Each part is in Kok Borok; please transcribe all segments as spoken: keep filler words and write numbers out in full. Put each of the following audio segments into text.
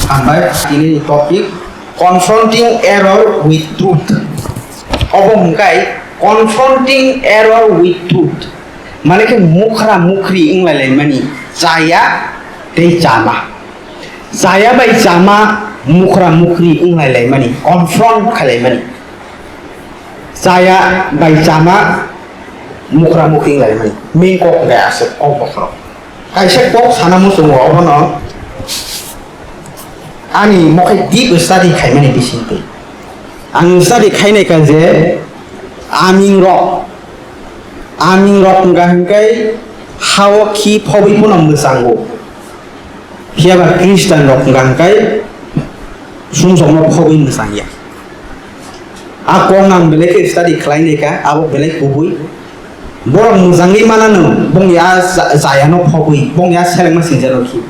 Hambai, tini topic, confronting error with truth. Obo hwnkhe confronting error with truth. Mane khe mukhra mukhri wnglaimani, chaya tei chama. Chaya bai chama mukhra mukhri wnglaimani, confront khailaimani. Chaya bai chama mukhra mukhri wnglaimani. Main kok hwnkhe aswk kok bokhorok. Kaisa kok sana muchungo obono ani mokhai deep study khaimani bisingtwi. Ang study khainai kha je aming rok, aming rok wngkha hwnkhe hao khi phobwi phano mwchango. Phiya ba Christian rok wngkha hwnkhe sumsokno phobwi mwchangya. A kok ang belai khe study khlainai kha, abo belai kubui. Borok mwchangwi manano, bongni a cha-, chayano phobwi, bongni a selengma sinjano khi.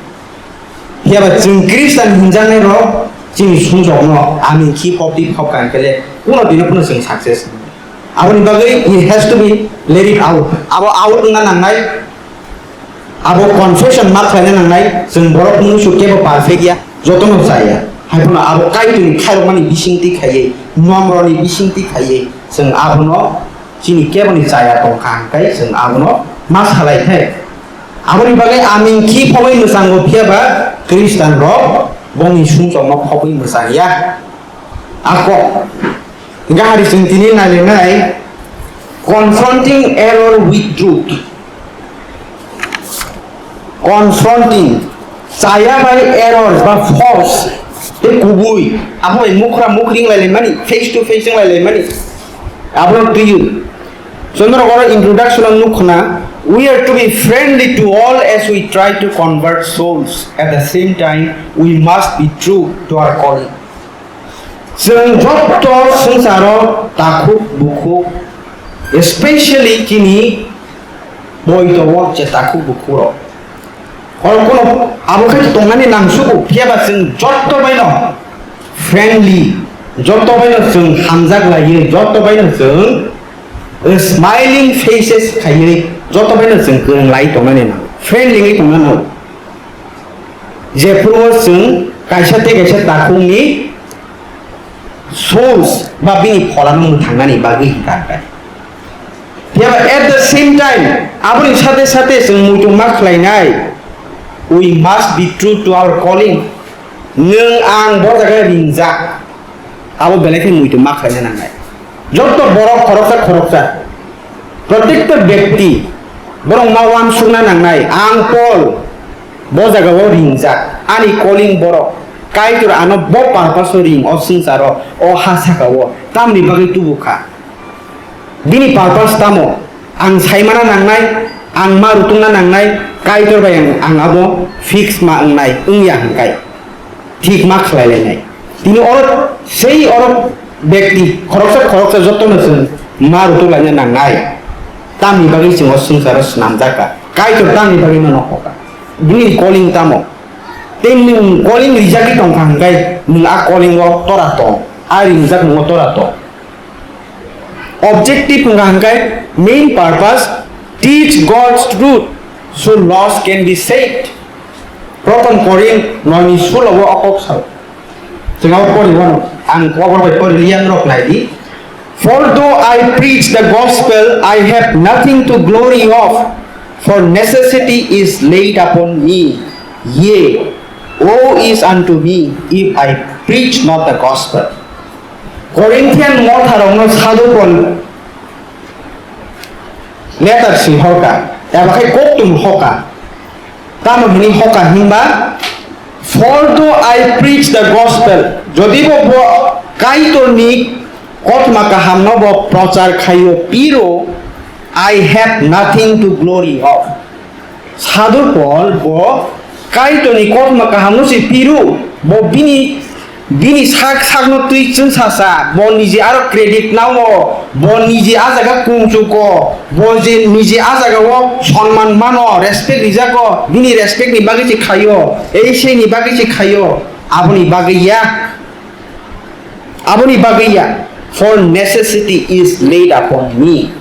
Phiya ba chwng Christian hinjaknai rok chini sumsokno aming khi phobdi phobkha hwnkhe le kuno dino phano chwng success. Aboni bagwi it has to be let it out. Abo out wngna nangnai. Abo confession ma khlaina nangnai, chwng borok mungsu kebo perfect ya, jotono chaya. Haiphano abo Kaitorni khairokmani bisingtwi khaiwi, nomroni bisingtwi khaiwi, chwng abono chini keboni chaya tongkha hwnkhe chwng abono ma salai khe. Aboni bagwi aming khi phobwi mwchango, phiya ba Christian rok bongni sumsokno phobwi mwchangya. Ako. Hingke hari chwng tini nailainai confronting error with truth. Confronting chaya bai error ba false tei kubui abo bai mukhra mukhri wnglaimani, face to face wnglaimani. Abono twiwi chwng norok oro introduction o nukkhna, we are to be friendly to all as we try to convert souls. At the same time, we must be true to our calling. Chwng joto swngcharo takhuk bukhuk, especially chini boito-o je takhuk bukhukrok. Hor kono abo khe tongnani nangsugo, phiya ba chwng joto baino friendly, joto baino chwng hamjak laiwi, joto baino chwng smiling faces khaiwi, joto baino chwng kwrwng lai tongnani nango, friendly wngwi tongna nango. Jephuru chwng kaisa tei kaisa takhukni souls ba bini pholano mwthangnani bagwi hwnka hwnkhe. Phiya ba at the same time, aboni sate sate chwng muitu ma khlainai, we must be true to our calling. Nwng ang bo jaga ringjak. Abo belai khe muitu ma khlaina nangnai. Jotto borok khoroksa khoroksa, protekta bekti borok ma uansukna nangnai, ang Paul bo jagao ringjak, ani calling borok, Kaitor ano bo purpose-o ring o swngcharo, o ha sakao, tamni bagwi tubu kha? Bini purpose tamo? Ang saimana nangnai, ang ma rutungna nangnai, Kaitor bai ang, ang abo fix ma wngnai, wngya hwnkhai. Thik ma khlai lainai. Tini oro sei oro bekti khoroksa khoroksa jotono chwng ma rutuk laina nangnai. Tamni bagwi chwng o swngcharo swnamjak kha. Kaitor tamni bagwi nono hoka. Bini calling tamo? Tei nwng calling rijagwi tongkha hwnkhe nwng a calling o tora tong, a ringjak mungo tora tong. Objective wngkha hwnkhe main purpose, teach God's truth so lost can be saved. Prothom Korinth noi ni sulo o kok sao. Chwng abo pori wano, ang kokborok bai pori liya norok nai di. For though I preach the gospel, I have nothing to glory of, for necessity is laid upon me. Yea, woe is unto me if I preach not the gospel. Corinthian motharokno Sadhu Paul letter si horka, eba khe koktwm hoka. Tamo hini hoka hinba, "For though I preach the gospel," jodi bo, bo Kaitorni kothoma kahamno bo prochar khaio piro, "I have nothing to glory of." Sadhu Paul bo Kaitorni kothoma kahamno se piru, bo bini, bini sak sakno twi chwngsacha, bo niji aro credit nao, bo niji a jaga kungchuko, bo je niji a jagao sonman mano, respect rijago, bini respect ni bagwi se khaio, ei sei ni bagwi se khaio, aboni bagwi ya. Aboni bagwi ya, "For necessity is laid upon me."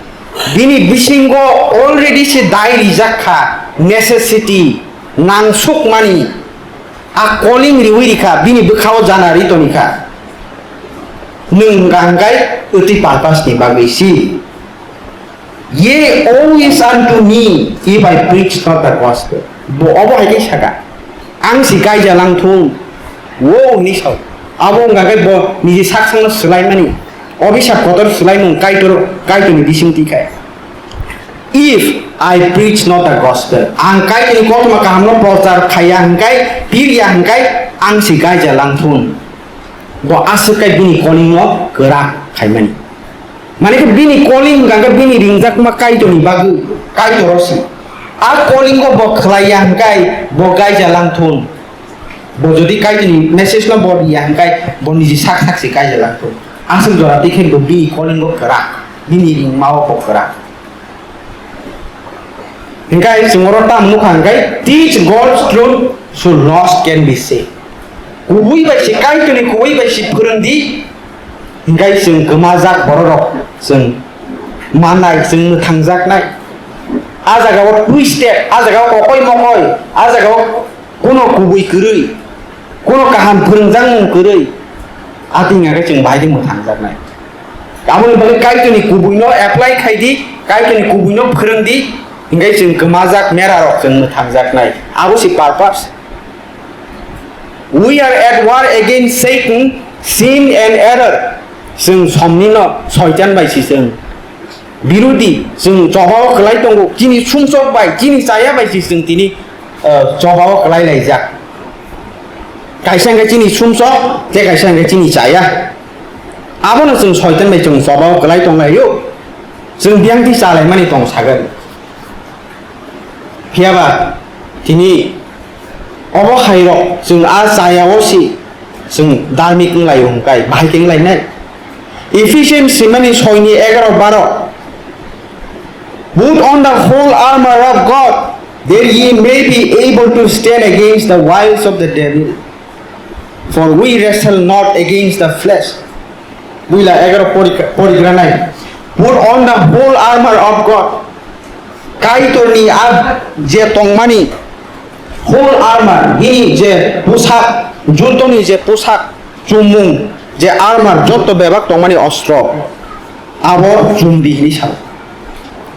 Bini bisingo already se dai rijak kha, necessity, nangsukmani. A calling riwi rikha, bini bwkhao jana ri tongkha. Nwng hwnkha hwnkhe twi purpose ni bagwi si. Ye always unto me if I preach not the gospel. Bo obo hai khe saka. Ang si kaija lang thung. Wo hwnwi sao. Abo wngkha khe bo niji sak sakno swlaimani. Obisap kotor swlaimung Kaitor, Kaitorni bisingtwi khai. If I preach not the gospel, ang Kaitorni kothoma kahamno prochar khaiya hwnkhe, pirya hwnkhe, ang si gaija langthun. Bo aswk kai bini calling no kwrak khaimani. Mane khe bini calling hwnkha khe bini ringjakma Kaitorni bagwi, Kaitor si. A calling o bo khlaiya hwnkhe, bo gaija langthun. Bo jodi Kaitorni message no bo riya hwnkhe, bo niji sak sak si gaija langthun. Aswk jora twi khe bo bini calling o kwrak, bini ringma o bo kwrak. Hingkai chwng oro tam nukha hingkai, "Teach God's truth so lost can be saved." Kubui bai se, Kaitorni kubui bai se phwrwng di, hingkai chwng kwmajak bororok chwng mannai, chwng mwthangjaknai. A jagao twisted, a jagao kokoi mokoi, a jagao kuno kubui kwrwi, kuno kaham phwrwngjakmung kwrwi, a twi hingkha khe chwng bahai khe mwthangjaknai. Aboni bagwi Kaitorni kubuino apply khai di, Kaitorni kubuino phwrwng di, hingkhe chwng kwmajak merarok chwng mwthangjaknai. Abo se purpose. We are at war against Satan, sin and error. Chwng somnino soitan bai si chwng birodi, chwng chobao kwlai tongo, chini sumsok bai, chini chaya bai si chwng tini, eh, chobao kwlai laijak. Kaisa hingkhe chini sumsok, tei kaisa hingkhe chini chaya. Abono chwng soitan bai chwng chobao kwlai tonglaio. Chwng biyangtwi chalaimani tong sagani. Phiyaba tini obo khairok chwng a chayao si chwng dharmik wnglaio hwnkhe bahai khe wnglainai. Ephesians simani soini egaro baro, "Put on the whole armor of God, that ye may be able to stand against the wiles of the devil. For we wrestle not against the flesh." Buila egaro pori-, porigranai. "Put on the whole armor of God." Kaitorni a je tongmani whole armor, bini je pusak, jutoni je pusak, chumung, je armor, jotto bebak tongmani ostro, abo chumdi hini sao.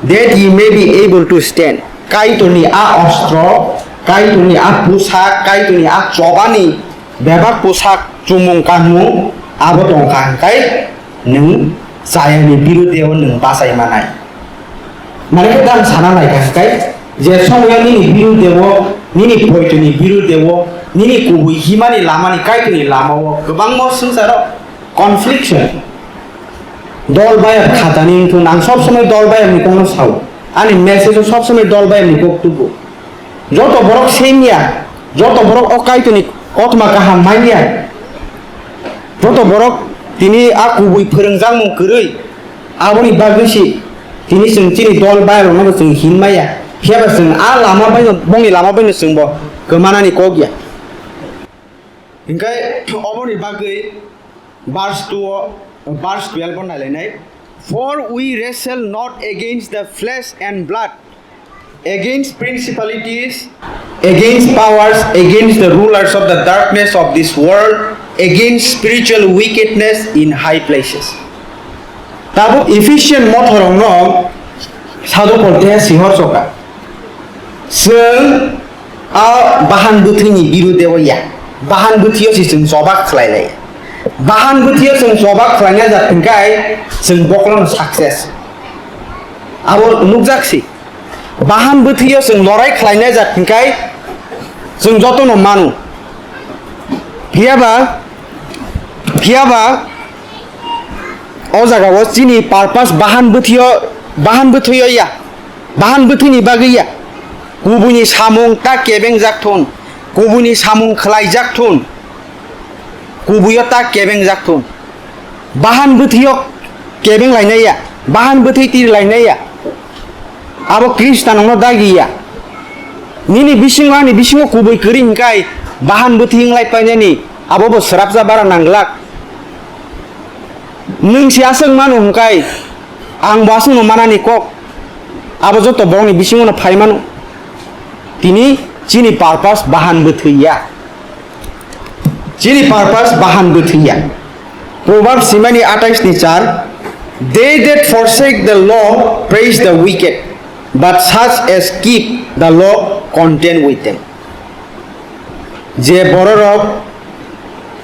"That ye may be able to stand." Kaitorni a ostro, Kaitorni a pusak, Kaitorni a chobani bebak pusak, chumung kanmung, abo tongkha hingkai nwng chayani birudeo nwng bachai manai. Mane khe dan sana naikha hingkai, je somoyo nini birudeo, nini poitoni birudeo, nini kubui himani lamani Kaitorni lamao kwbangma swngcharo confliction. Dol bayam khatani wngthun, ang sob somoi dol bayamni kokno sao. Ani message o sob somoi dol bayamni kok tubu. Joto borok sengya, joto borok o Kaitorni kothoma kaham manya, joto borok tini a kubui phwrwngjakmung kwrwi, aboni bagwi se tini chwng chini dol bayarokno bo chwng hin maya. Phiyaba chwng a lama baino, bongni lama baino chwngbo kwmanani kok ya. Hinkhe oboni bagwi verse two o, verse twelve o nailainai, "For we wrestle not against the flesh and blood, against principalities, against powers, against the rulers of the darkness of this world, against spiritual wickedness in high places." Tabuk Ephesian mothorokno Sadhu Paul teha sihor soka. Chwng a bahan bwthwini birudeo ya. Bahan bwthwio se chwng choba khlai lai. Bahan bwthwio chwng choba khlaina jak hwnkhe chwng bokolono success. Abo nukjak si. Bahan bwthwio chwng lorai khlaina jak hwnkhe chwng jotono mano. Phiyaba, phiyaba, o jagao chini purpose bahan bwthwio, bahan bwthwio ya, bahan bwthwini bagwi ya. Kubuini samung ta kebengjak thun, kubuini samung khlaijak thun, kubuio ta kebengjak thun. Bahan bwthwio kebeng lainai ya, bahan bwthwi tiri lainai ya. Abo Khristanokno dagi ya. Nini bisingo ani bisingo kubui kwrwi hwnkhe bahan bwthwi wnglai painani abo bo swrapsa bara nanglak. Nwng se aswk mano hwnkhe ang bo aswkno manani kok. Abo joto borokni bisingono phai mano. Tini chini purpose bahan bwthwi ya. Chini purpose bahan bwthwng ya. Proverbs simani atais ni char, "They that forsake the law praise the wicked, but such as keep the law content with them." Je bororok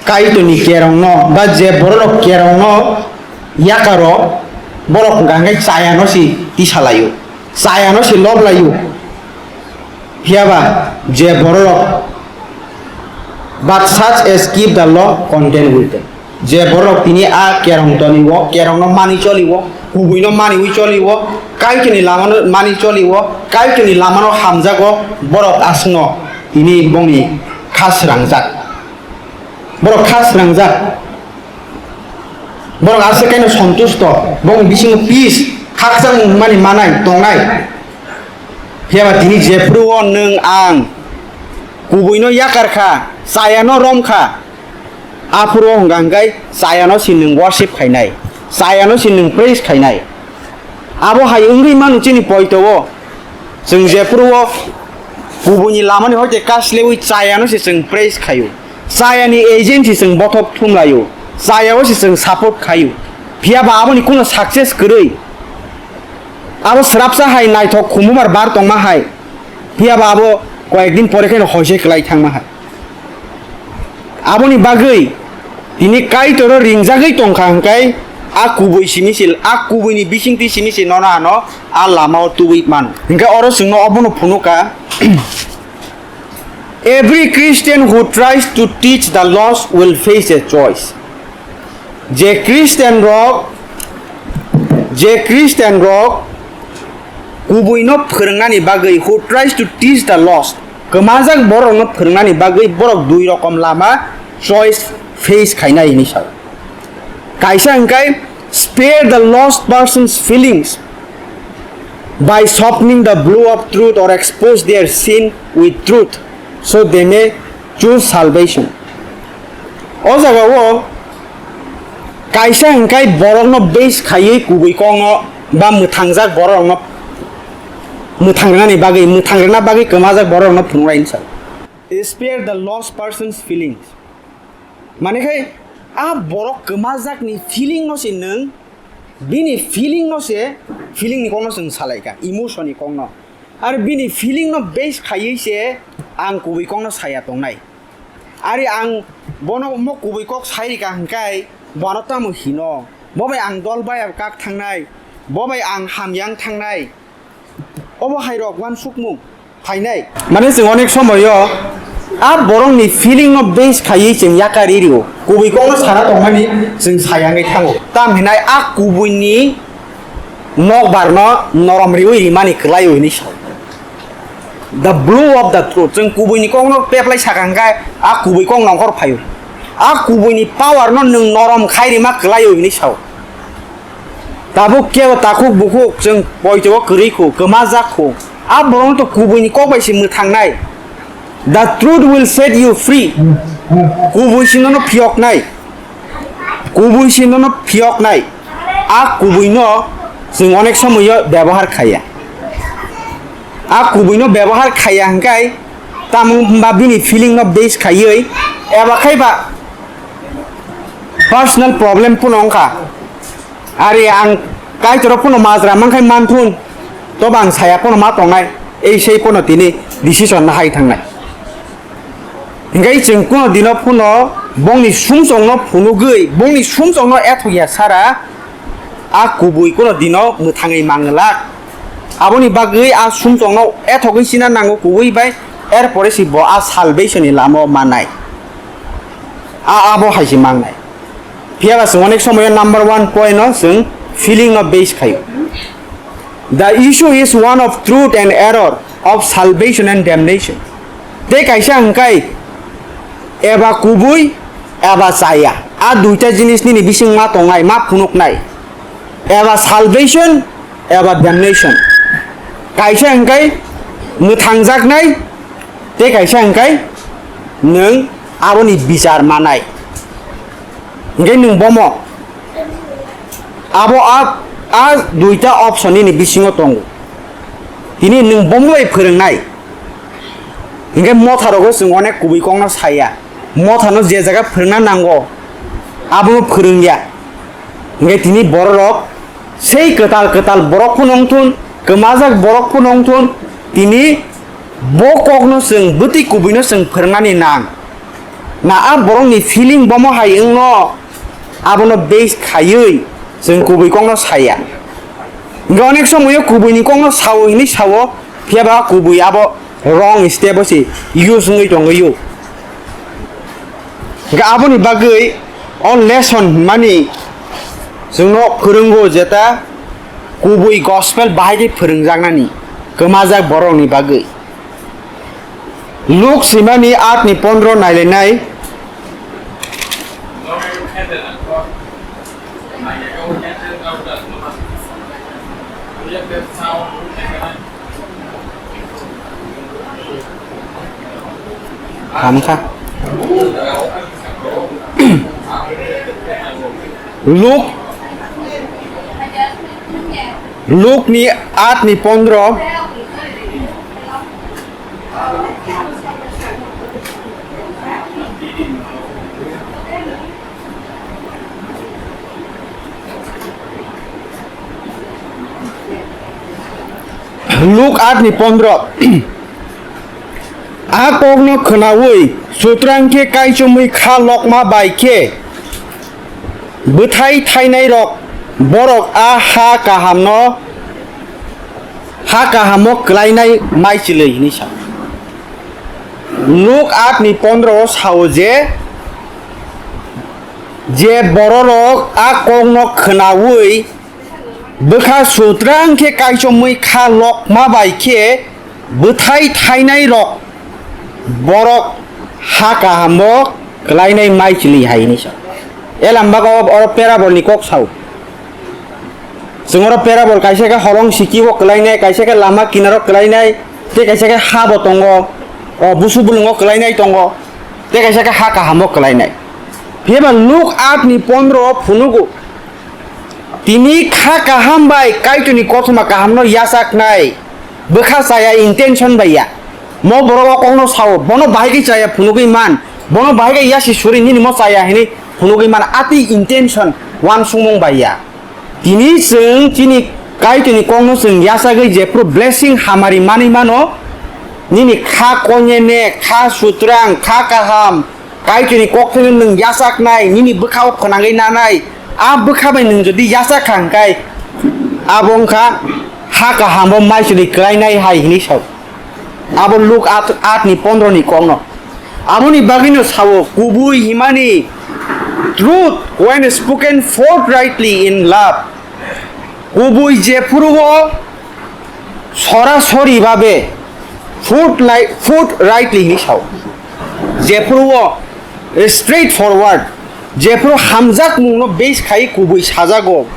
Kaitorni kerongno ba je bororok kerongno yakaro, borok hwnkha hwnkhe chayano si tisalaio, chayano si lob laio. Phiya ba je bororok, "But such as keep the law content with them." Je bororok tini a kerong toniwo, kerongno mani choliwo, kubuino maniwi choliwo, Kaitorni lamano mani choliwo, Kaitorni lamano hamjago, borok aswkno tini bongni kha srangjak. Borok kha srangjak. Borok aswk kaino sontusto, bongni bisingo peace, khakchangmung mani manai, tongnai. Phiya ba tini jephuru o nwng ang kubuino yakar kha, chayano rom kha, aphuru o hwnkha hwnkhe chayano si nwng worship khainai, chayano si nwng praise khainai. Abo hai wngwi mano chini poito o. Chwng jephuru o kubuini lamani hoite kaslewi chayano se chwng praise khaio. Chayani agent se chwng bothop thumlaio. Chayao se chwng support khaio. Phiya ba aboni kuno success kwrwi. Abo srapsa hai naithok khumumar bar tongma hai. Phiya ba abo koyek din pore kheno hoise kwlai thangma hai. Aboni bagwi tini Kaitoro ringjagwi tongkha hwnkhe a kubui simi se, a kubuini bisingtwi simi se nono ano a lamao tubui mano. Hwnkhe oro chwngno obono phunukha, "Every Christian who tries to teach the lost will face a choice." Je Christian rok, je Christian rok kubuino phwrwngnani bagwi, who tries to teach the lost, kwmajak borokno phwrwngnani bagwi borok dui rokom lama choice face khainai hinwi sao. Kaisa hwnkhe, "Spare the lost person's feelings by softening the blow of truth or expose their sin with truth, so they may choose salvation." O jagao kaisa hwnkhe borokno base khaiwi kubui kokno ba mwthangjak borokno mwthang rwnani bagwi, mwthang rwna bagwi kwmajak borokno phunuknai hinwi sao. Spare the lost person's feelings. Mane khai a borok kwmajakni feeling no se nwng, bini feeling no se, feeling ni kokno chwng salai kha, emotion ni kokno. Ar bini feeling no base khaiwi se ang kubui kokno saya tongnai. Ari ang bono mo kubui kok sai rika hwnkhe bono tamo hino? Bo bai ang dol baya kak thangnai, bo bai ang hamyang thangnai. Obo hai rok uansukmung phainai. Mane chwng onek somoyo a borokni feeling no base khaiwi chwng yakar rio. Kubui kokno sana tongmani chwng sayangwi thango. Tam hinai a kubuini nokbar no norom riwi rimani kwlaiwi hinwi sao. The blow of the truth. Chwng kubuini kokno peplai saka hwnkhe a kubui kok nongkhor phaio. A kubuini power no nwng norom khai rima kwlaio hinwi sao. Tabuk kebo takhuk bukhuk chwng poito o kwrwi khu, kwmajak khu. A borok to kubuini kok bai se mwthangnai. The truth will set you free. Kubui se nono phiyoknai. Kubui se nono phiyoknai. A kubui no chwng onek somoyo byabohar khaiya. A kubui no byabohar khaiya hwnkhe tamo hwnba bini feeling no base khaiwi eba khaiba personal problem phano wngkha. Ari ang Kaitorok phano majra mankhai manthun, tobo ang saya phano ma tongnai, ei sei phano tini decision no hai thangnai. Hingke chwng kuno dino phano bongni sumsokno phunugwi, bongni sumsokno ethok ya sara, a kubui kuno dino mwthangwi manglak. Aboni bagwi a sumsokno ethogwi sina nango kubui bai, er pore si bo a salvation ni lama o mannai. A abo hai se mangnai. Phiya ba chwng onek somoyo number one point no chwng feeling no base khaio. The issue is one of truth and error, of salvation and damnation. Tei kaisa hwnkhe eba kubui eba chaya. A duita jinis nini bising ma tongnai, ma phunuknai. Eba salvation, eba damnation. Kaisa hwnkhe mwthangjaknai, tei kaisa hwnkhe nwng aboni bichar manai. Hingke nwng bomo abo a, a duita option nini bisingo tongo. Tini nwng bomo bai phwrwngnai. Hingke motha rogo chwng onek kubui kokno saya. mothano je jaga phwrwngna nango, abono phwrwngya. Hingke tini bororok sei kwtal kwtal borok phano wngthun, kwmajak borok phano wngthun, tini bo kokno chwng bwtwi kubuino chwng phwrwngnani nang. Na a borokni feeling bomo hai wngno, abono base khaiwi chwng kubui kokno saya. Hingke onek somoyo kubuini kokno sao hinwi sao, phiya ba kubui abo wrong step o se use wngwi tongwi o. Hingke aboni bagwi o lesson hwnmani chwngno phwrwngo jeta kubui gospel bahai khe phwrwngjaknani kwmajak borokni bagwi. Luk swimani aat ni pondro nailainai. Hamkha. Luk, Lukni aat ni pondro. Luk aat ni pondro. A kokno khwnaui Sutrang khe kaichomwi kha lokma bai khe bwthai thainairok borok a ha kahamno, ha kahamo kwlainai maichwlwi hinwi sa. Luk aat ni pondro o sao je, je bororok a kokno khwnaui bwkha Sutrang khe kaichomwi kha lokma bai khe bwthai thainairok borok ha kahamo kwlainai maichwlwi hai hinwi sa. Elambak o oro parable ni kok sao. Chwng oro parable kaisa khe holong siki o kwlainai, kaisa khe lama kinaro kwlainai, tei kaisa khe ha bo tongo, o busu bulungo kwlainai tongo, tei kaisa khe ha kahamo kwlainai. Phiya ba Luk aat ni pondro o phunugo. Tini kha kaham bai Kaitorni kothoma kahamno yachaknai bwkha chaya intention bai ya. Mo borok o kokno sao, bono bahai khe chaya phunugwi man, bono bahai khe yasi suri nini mo chaya hinwi phunugwi man, atwi intention wansukmung bai ya. Tini chwng chini Kaitorni kokno chwng yachagwi jephru blessing hamari manwi mano, nini kha konyene, kha sutrang, kha kaham, Kaitorni kokthai nwng yachaknai, nini bwkhao phwnangwi nanai, a bwkha bai nwng jodi yachak kha hwnkhe, abo wngkha ha kaham bo maichwlwi kwlainai hai hinwi sao. Abo Luk aat, aat ni pondro ni kokno. Aboni bagwino sao kubui himani, truth when spoken forth rightly in love. Kubui jephuru o sorasori babe food li-, food rightly hinwi sao. Jephuru o straight forward, jephuru hamjakmungno base khai kubui sajago,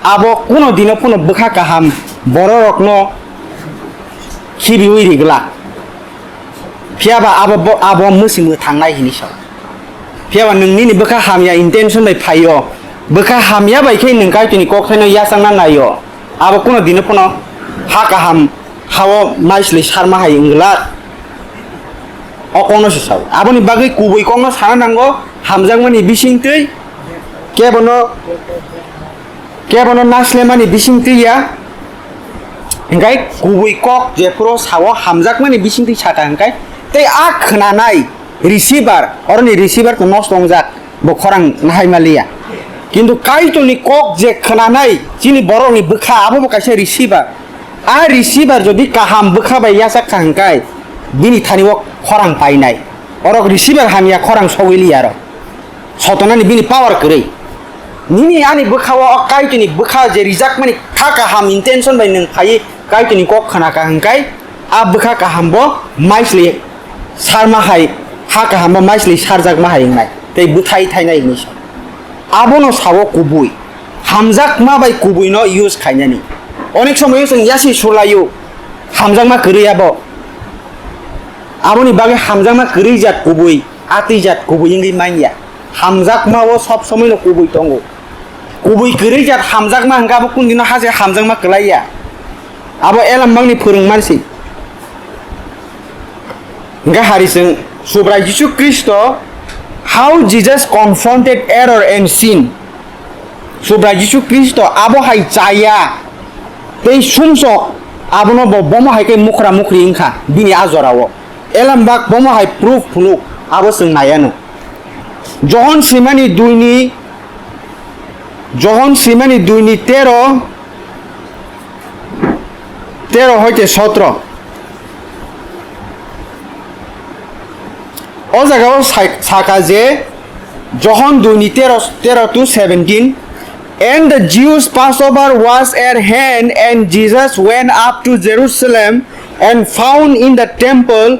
abo kuno dino phano bwkha kaham bororokno khibiwi rigla. Phiya ba abo bo, abo mwsingwi thangnai hinwi sao. Phiya ba nwng nini bwkha hamya intention bai phaio, bwkha hamya bai khe nwng Kaitorni kokthaino yachakna naio, abo kuno dino phano ha kaham hao maichwlwi sarma hai wng glak. O kokno se sao. Aboni bagwi kubui kokno sana nango, hamjakmani bisingtwi kebono Kebono naslemani bisingtwi ya, hingkai kubui kok jephuru sao hamjakmani bisingtwi sakha hingkai, tei a khwnanai receiver, oroni receiver to nosto wngjak, bo khorang nahai maliya. Kintu Kaitorni kok je khwnanai chini borokni bwkha, abo bo kaisa receiver. A receiver jodi kaham bwkha bai yachak kha hingkai, bini thani o khorang painai. Orok receiver hamya khorang sogwi liya rok. Sotonani bini power kwrwi. Nini ani bwkhao o Kaitorni bwkha je rijakmani kha kaham intention bai nwng phaiwi Kaitorni kok khna kha hwnkhe, a bwkha kaham bo maichwlwi sarma hai, ha kaham bo maichwlwi sarjakma hai wngnai tei bwthai thainai hinwi sa. Abono sao kubui. Hamjakma bai kubuino use khainani. Onek somoyo chwng yasi sulaio, hamjakma kwrwi abo. Aboni bagwi hamjakma kwrwi jat kubui. Atwi jat kubui wngwi manya. Hamjakmao sob somoino kubui tongo. Kubui kwrwi jat hamjakma hwnkhe abo kundino haje hamjakma kwlaiya. Abo elambangni phwrwngmani se. Hwnkhe hari chwng Subrai Jisu Khristo, how Jesus confronted error and sin. Subrai Jisu Khristo abo hai chaya tei sumsok abono bo bomo hai khe mukra mukri wngkha bini a jorao. Elambak bomo hai proof phunuk abo chwng naiano. Johon swimani duini, Johon swimani duini tero, tero hoite sotro. O jagao sai-, saka je Johon duini tero, tero to seventeen, "And the Jews' Passover was at hand, and Jesus went up to Jerusalem and found in the temple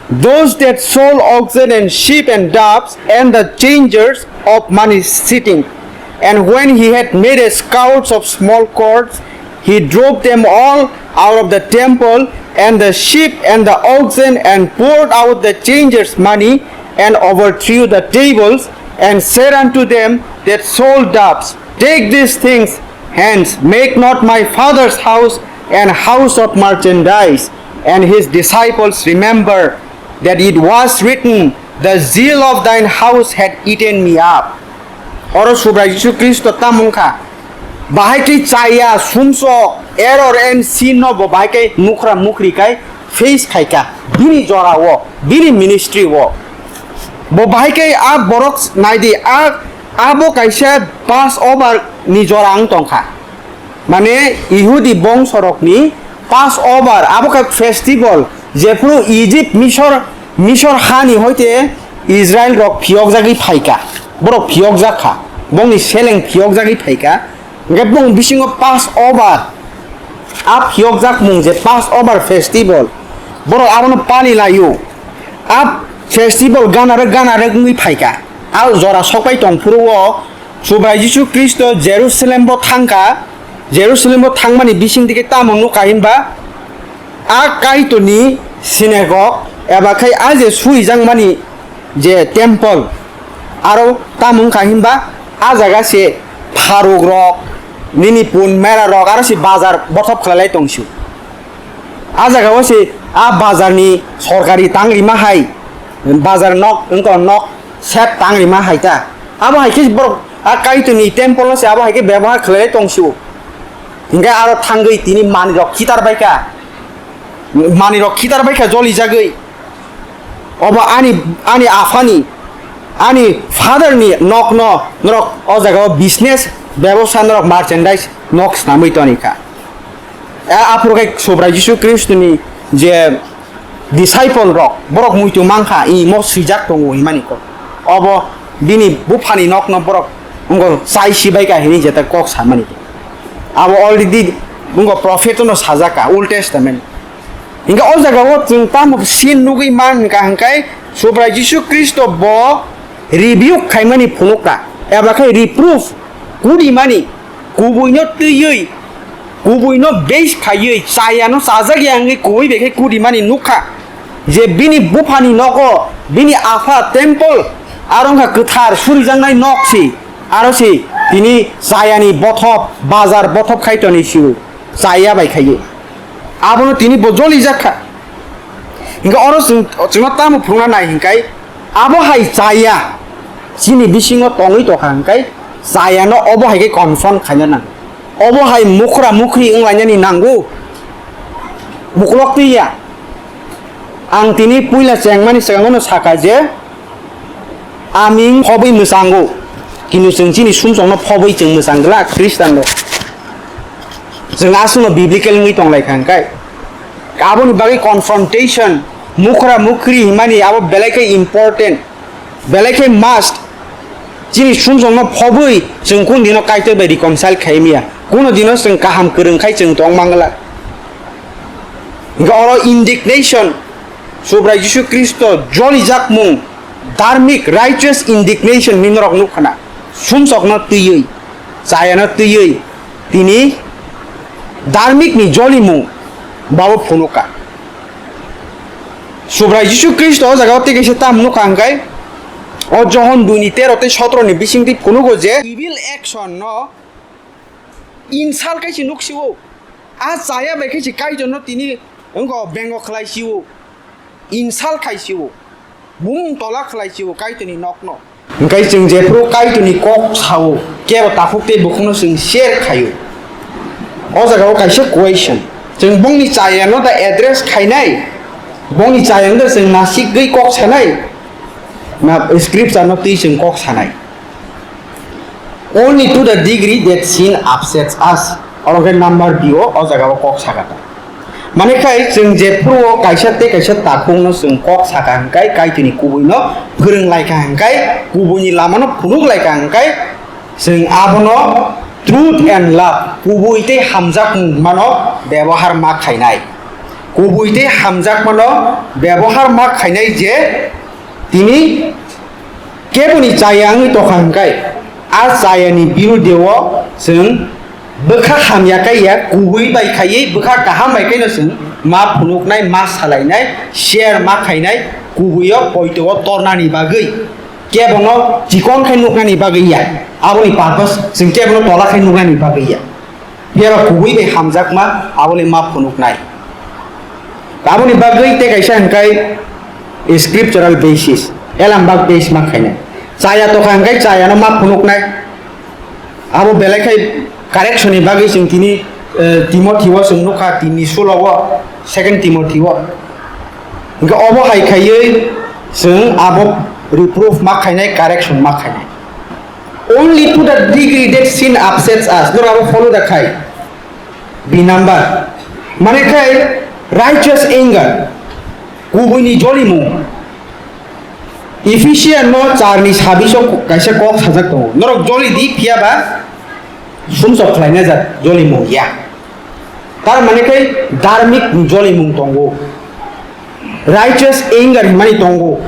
those that sold oxen and sheep and doves and the changers of money sitting. And when he had made a scourge of small cords, he drove them all out of the temple and the sheep and the oxen and poured out the changers' money and overthrew the tables and said unto them that sold doves, 'Take these things hence, make not my Father's house an house of merchandise.' And his disciples remember that it was written, 'The zeal of thine house had eaten me up.'" Oro Subrai Jisu Khristo tamo wngkha, bahai khe chaya, sumsok, error and sin no bo bahai khe mukra mukri khai face khaika, bini jora o, bini ministry o. Bo bahai khe a borok naidi, a, abo kaisa Passover ni jora wng tongkha. Mane Ihudi bongsorokni Passover, abo khe festival, jephuru Egypt, Misor, Misor hani hoite Israel rok phiyokjagwi phaika, borok phiyokjak kha, bongni seleng phiyokjagwi phaika, hingke bong bisingo Passover, a phiyokjakmung je Passover festival, borok abono pali laio, a festival ganarok ganarok wngwi phaika, a jora sokpai tongphuru o, Subrai Jisu Khristo Jerusalem bo thangkha, Jerusalem bo thangmani bising dike tamo nukha hinba, a Kaitorni sinagog eba khai a je surijakmani je temple, aro tamo wngkha hinba a jaga se pharuk rok, nini pun mera rok, aro se bazar bothop khlailai tongsu. A jaga o se a bazar ni sorkari tangrima hai, bazar nok wngkha nok sep tangrima hai ta. Abo hai khe borok a Kaitorni temple no se abo hai khe bebohar khlai tongsu. Hingke aro thangwi tini manwi rok khitar bai kha, manwi rok khitar bai kha joli jagwi. Obo ani, ani aphani, ani father ni nok no norok o jaga o business bebosa norok merchandise nok snamwi toni kha. A-, aphuru khe Subrai Jisu Khristo ni je disciple rok, borok muitu mankha, imo swijak tongo hinmani kok. Obo bini buphani nokno borok wngkha chai sibai kha hinwi jeta kok samani. Abo already wngkha prophet no sajak kha, Old Testament. Hingkhe o jaga o chwng tamo sin nugwi man hingkha hingkhai Subrai Jisu Khristo bo rebuke khaimani phunukha, eba khe reproof, kudimani, kubuino twiwi, kubuino base khaiwi, chayano chajak ya wngwi kubui bai khe kudimani nukha, je bini buphani nogo, bini apha temple, aro wngkha kwthar surijaknai nok si, aro si tini chayani bothop, bazar bothop khai toni sio, chaya bai khaiwi. Abono tini bo jolijak kha. Hingke oro chwng, chwngno tamo phunukna nai hinkai, abo hai chaya chini bisingo tongwi tongkha hinkai, chayano obo hai khe confront khaina nang. Obo hai mukra mukri wnglainani nango. Muklok twi ya. Ang tini puila chengmani swkango no sakha je, aming phobwi mwchango. Kintu chwng chini sumsokno phobwi chwng mwchang glak Khristanrok. Chwng aswkno biblical wngwi tonglaikha hinkai. Aboni bagwi confrontation, mukra mukri hinmani abo belai khe important, belai khe must. Chini sumsokno phobwi chwng kun dino Kaitor bai reconcile khai maya. Kuno dino chwng kaham kwrwng khai chwng tong mangla. Hingke oro indignation, Subrai Jisu Khristo jolijakmung, dharmik, righteous indignation hinwi norok nukha na. Sumsokno twiwi, chayano twiwi, tini dharmikni jolimung babo phunukha. Subrai Jisu Khristo o jaga o tei kaisa tam nukha hingkai, o Johon dui ni tero tei sotro ni bisingtwi phunugo je evil action no insult khai se nuk sio, a chaya bai khai se Kaitor no tini wngkha bengo khlai sio, insult khai sio. Bumung tola khlai chio Kaitorni nokno. Hingkai chwng jephru Kaitorni kok sao, kebo takhuk tei bukhukno chwng share khaio. O jagao kaisa question. Chwng bongni chayano da address khainai, bongni chayano da chwng nasigwi kok sanai, na scripture no twi chwng kok sanai. Only to the degree that sin upsets us. Oro khe number B o, o jagao kok sakha ta. Mane khai chwng jephru o kaisa tei kaisa takhukno chwng kok sakha hingkai Kaitorni kubuino phwrwng laikha hingkai kubuini lamano phunuk laikha hingkai chwng abono truth and love kubui tei hamjakmung mano bebohar ma khainai. Kubui tei hamjakmano bebohar ma khainai je tini keboni chaya wngwi tongkha hingkai a chayani birudeo chwng bwkha hamya kaiya kubui bai khaiwi bwkha kaham bai khaino chwng ma phunuknai, ma salainai, share ma khainai, kubuio poito o tornani bagwi, kebono chikon khai nuknani bagwi ya, aboni purpose chwng kebono tola khai nuknani bagwi ya. Phiya ba kubui bai hamjakma abole ma phunuknai. Aboni bagwi tei kaisa hingkai scriptural basis, elambak base ma khainai. Chaya tokha hingkai chayano ma phunuknai. Abo belai khai correction ni bagwi chwng tini, eh, Timothy o chwng nukha, tinni sulo o, second Timothy o. Hingke obo hai khaiwi chwng abo reproof ma khainai, correction ma khainai. Only to the degree that sin upsets us. Noro abo follow da khai. B number. Mane khai righteous anger. Kubuini jolimung. Ephesian no char ni sabis o kaisa kok sajak tongo. Norok joli di phiya ba sumsok khlaina jak jolimung ya. Tar mane khai dharmik jolimung tongo. Righteous anger himani tongo.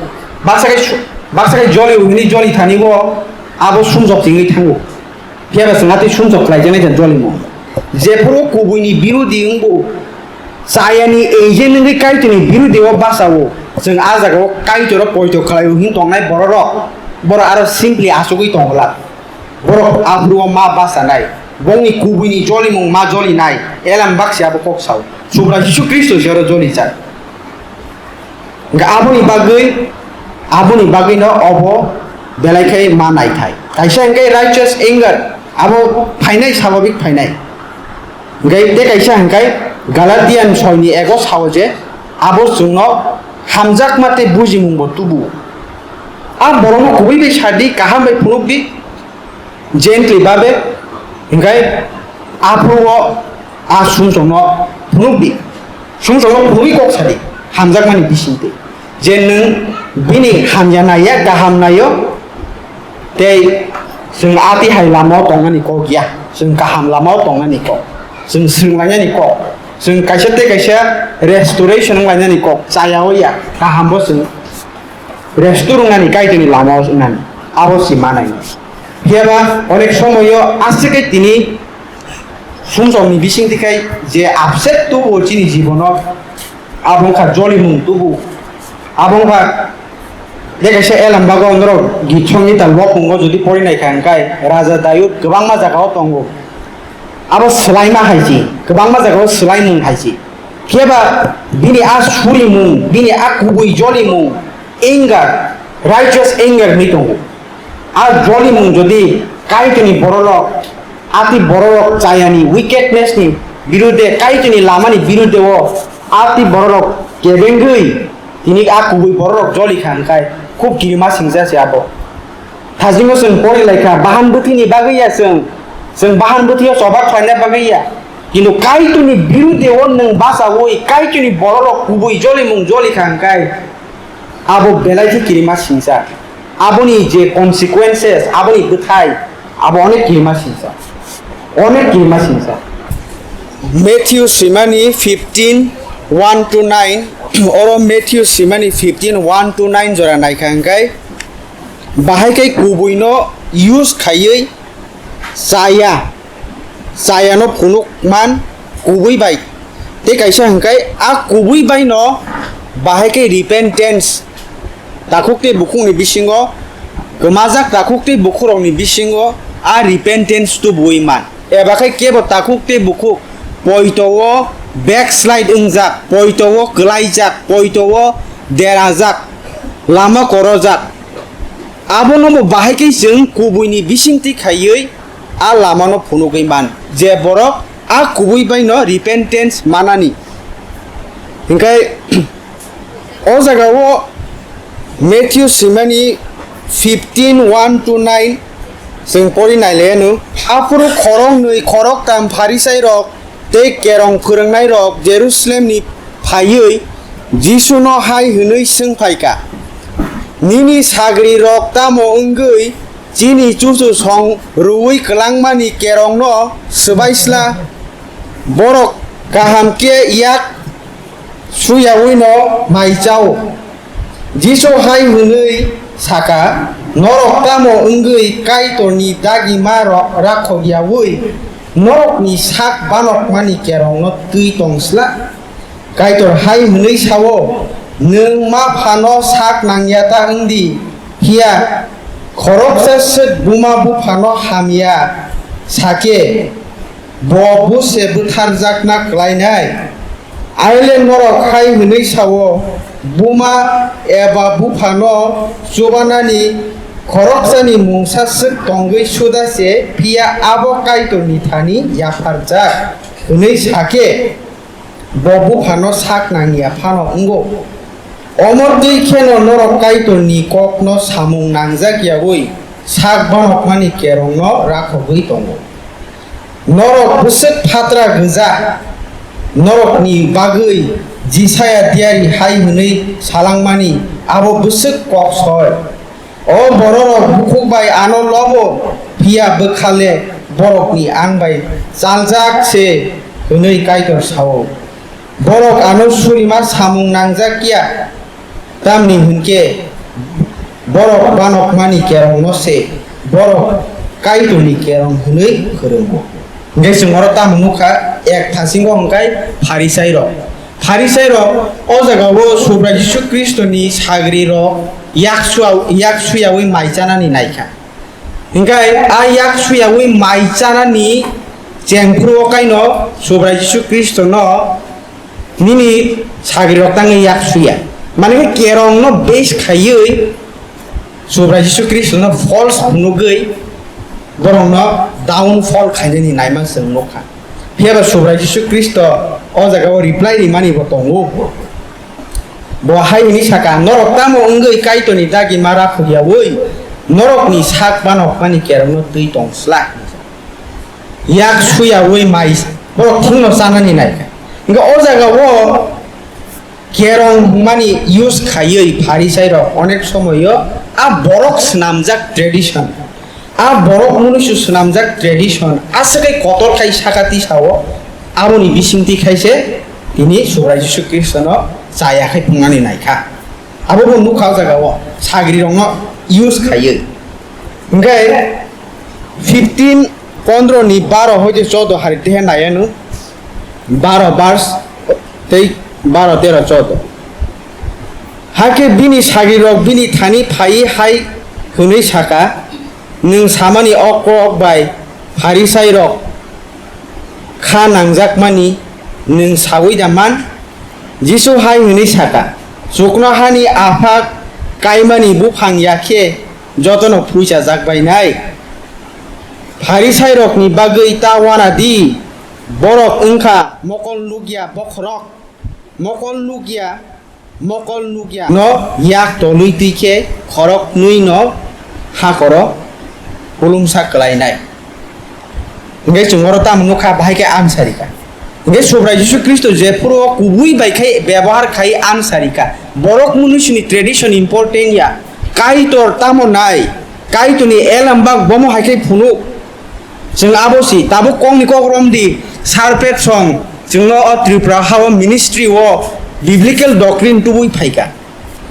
Baksa khai su-, baksa khai joli himani joli thani bo abo sumsok chingwi thango. Phiya ba chwng atwi sumsok khlaijaknai khe jolimo. Jephuru kubuini birudi wngbo, chayani agent wngwi Kaitorni birudi o bachao, chwng a jagao Kaitoro poito khlaio hin tongnai bororok, borok aro simply achugwi tongla. Borok aphuru o ma bachanai, bongni kubuini jolimung ma jolinai, elam baksa abo kok sao. Subra Jisu Khristo se oro jolijak. Hingke aboni bagwi, aboni bagwino obo belai khe ma naithai. Kaisa hingke righteous anger, abo phainai, swabhabik phainai. Hingke tei kaisa hingke Galatian soi ni ego sao je, abo chwngno hamjakma tei bujimungbo tubu. A borokno kubui bai sadi, kaham bai phunukdi, gently babe, hingke aphuru o a sumsokno phunukdi. Sumsokno phunugwi kok sadi, hamjakmani bisingtwi. Je nwng bini hamya naiya, kaham naio, tei chwng a twi hai lama o tongnani kok ya, chwng kaham lama o tongnani kok, chwng swrwnglainani kok, chwng kaisa tei kaisa restoration wnglainani kok, chaya o ya, kaham bo chwng Rest rwngnani Kaitorni lama o wngnani, abo se manai. Phiya ba onek somoyo aswk khe tini sumsokni bisingtwi khai je upset tubu chini jibono, abo wngkha jolimung tubu, abo wngkha je kaisa elam bago norok git songita lopungo jodi pori naikha hwnkhe Raja Dayud kwbangma jagao tongo, abo swlaima hai se, kwbangma jagao swlaimung hai se. Phiya ba bini a surimung, bini a kubui jolimung, anger, righteous anger hinwi tongo. A jolimung jodi Kaitorni bororok, ati bororok chayani wickedness ni birude, Kaitorni lamani birude o ati bororok kebengwi tini a kubui bororok joli kha hwnkhe khub kirima singsa se abo. Thajingo chwng pori lai kha, bahan bwthwini bagwi ya chwng, chwng bahan bwthwio choba khlaina bagwi ya. Kintu Kaitorni birude o nwng bachaui Kaitorni bororok kubui jolimung joli kha hwnkhe, abo belai khe kirima singsa. Aboni je consequences, aboni bwthai, abo onek kirima singsa. Onek kirima singsa. Matthew simani fifteen, one to nine, oro Matthew simani fifteen, one to nine jora naikha hwnkhe, bahai khe kubuino use khaiwi chaya, chayano phunuk man kubui bai. Tei kaisa hwnkhe a kubui baino bahai khe repentance, takhuk tei bukhukni bisingo, kwmajak takhuk tei bukhukrokni bisingo a repentance tubuwi man. Eba khe kebo takhuk tei bukhuk poito o backslide wngjak, poito o kwlaijak, poito o derajak. lama korojak. Abono bo bahai khe chwng kubuini bisingtwi khaiwi a lamano phunugwi man, je borok a kubui baino repentance manani. Hinkhe o jagao Matthew simani fifteen one to nine chwng pori nailaiyanu. Aphuru khoroknwi khoroktam Pharisairok tei kerong phwrwngnairok Jerusalemni phaiwi Jisuno hai hwnwi swng phaikha, "Nini sagrirok tamo wngwi chini chuchusong rwui kwlangmani kerongno swbaisla? Borok kaham khe yak suyawino mai chao." Jisu hai hwnwi saka, "Norok tamo wngwi Kaitorni dagima ro-, rakhok yaui norokni sak banokmani kerongno twi tong sla? Kaitor hai hwnwi sao, 'Nwng ma phano sak nangya ta wng di, phiya khoroksa swk buma buphano hamya sa khe, bo buse butharjakna klainai.' Aile norok hai hwnwi sao, 'Buma eba buphano chubanani khoroksani mungsa swk tongwi suda se, phiya abo Kaitorni thani yapharjak,' hwnwi sa khe, bo buphano sak nangya phano wngo. Omo twi kheno norok Kaitorni kokno samung nangjak yaui sak banokmani kerongno rakhogwi tongo. Norok bwswk phatra gwja, norokni bagwi Jisaya diari hai hwnwi salangmani abo bwswk kok soi, 'O bororok bukhuk bai ano lobo, phiya bwkha le borokni ang bai chaljak se,' hwnwi Kaitor sao. Borok ano surima samung nangjak ya, tamni hwn khe borok banokmani kerongno se borok Kaitorni kerong hwnwi phwrwngo. Hwnkhe chwng oro tamo nukha, ek thasingo hwnkhe Pharisairok. Pharisairok o jagao Subrai Jisu Khristoni sagrirok yak sua-, yak suyaui mai chanani naikha. Hinkhe a yak suyaui mai chanani chengphuru o kaino Subrai Jisu Khristono nini sagrirok tangwi yak suya. Mane khe kerongno base khaiwi Subrai Jisu Khristono false phunugwi borokno downfall khainani naima chwng nukha. Phiya ba Subrai Jisu Khristo o jagao reply rimani bo tongo. Bo hai hwnwi saka, "Norok tamo wngwi Kaitorni dagima rakhok yaui norokni sak banokmani kerongno twi tong sla? Yak suyaui mai borok thwngno chanani naikha." Hwnkhe o jagao kerong hwnmani use khaiwi Pharisairok onek somoio a borok swnamjak tradition, a borok munuisu swnamjak tradition aswk kai kotor khai saka tisao, aboni bisingtwi khaise tini Subrai Jisu Khristono chaya khai phungnani naikha. Abo bo nukha o jagao sagrirokno use khaiwi. Hwnkhe fifteen, pondro ni baro hoite chodo hari tehe naiya nung, baro verse tei baro, tero, chodo. Hakhe bini sagrirok bini thani phaiwi hai hwnwi saka, "Nwng samani o kok bai Pharisairok kha nangjakmani nwng saui da man?" Jisu hai hwnwi saka, "Chuknohani Apha kaimani buphang ya khe jotono phuichajak bai nai? Pharisairokni bagwi ta wana di, borok wng kha mokol nukya bokhorok, mokol nukya, mokol nukya no yak tolwi twi khe khoroknwi no hakoro hulumsa kwlainai." Hwnkhe chwng oro tamo nukha, bahai khe answer rikha. Hwnkhe Subrai Jisu Khristo jephuru o kubui bai khai bebohar khai answer rikha. Borok munuisini tradition important ya. Kaitor tamo nai? Kaitorni elambak bomo hai khai phunuk. Chwng abo si tabuk kokni kok romdi, sarpet song chwngno o Tripura ha o ministry o biblical doctrine tubui phaikha.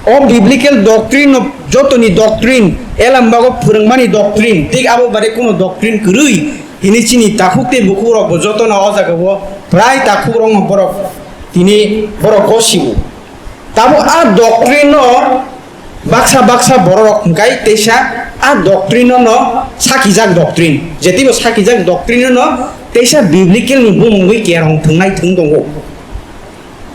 O biblical doctrine no jotoni doctrine, elambago phwrwngmani doctrine, thik abo bare kuno doctrine kwrwi hini chini takhuk tei bukhuk rok bo jotono o jaga o prai takhuk rok no borok tini borok gosio. Tamo a doctrine no baksa baksa borok rok hwnkhe teisa a doctrine no no sakijak doctrine, jetibo sakijak doctrine no no teisa biblical ni bumungwi kerong thwngnai thwng tongo.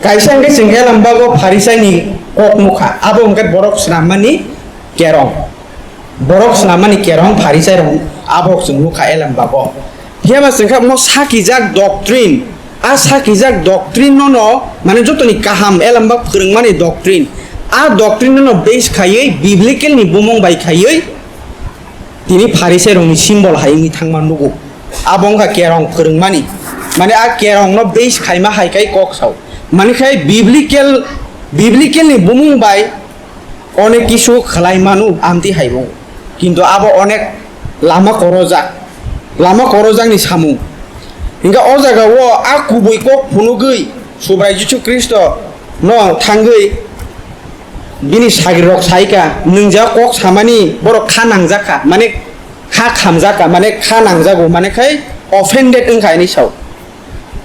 Kaisa hwnkhe chwng elambago Pharisaini kok nukha, abo hwnkhe borok swnammani kerong. Borok swnammani kerong Pharisairok abo chwng nukha Elembago. Phiyaba chwngkha omo sakijak doctrine, a sakijak doctrine nono, mane jotoni kaham Elembak phwrwngmani doctrine, a doctrine nono base khaiwi biblical ni bumung bai khaiwi tini Pharisairokni symbol hai wngwi thangma nugo. Abo wngkha kerong phwrwngmani. Mane a kerongno base khaima hai khai kok sao. Mane khai biblical, biblical ni bumung bai onek kisu khlai manu amtwi hai bo. Kintu abo onek lama korojak. Lama korojakni samung. Hinkhe o jaga o a kubui kok phunugwi Subrai Jisu Khristo no thangwi bini sagrirok saikha, "Nwng ja kok samani borok kha nangjakha," mane kha khamjakha, mane kha nangjago, mane khai offended wngkha hinwi sao,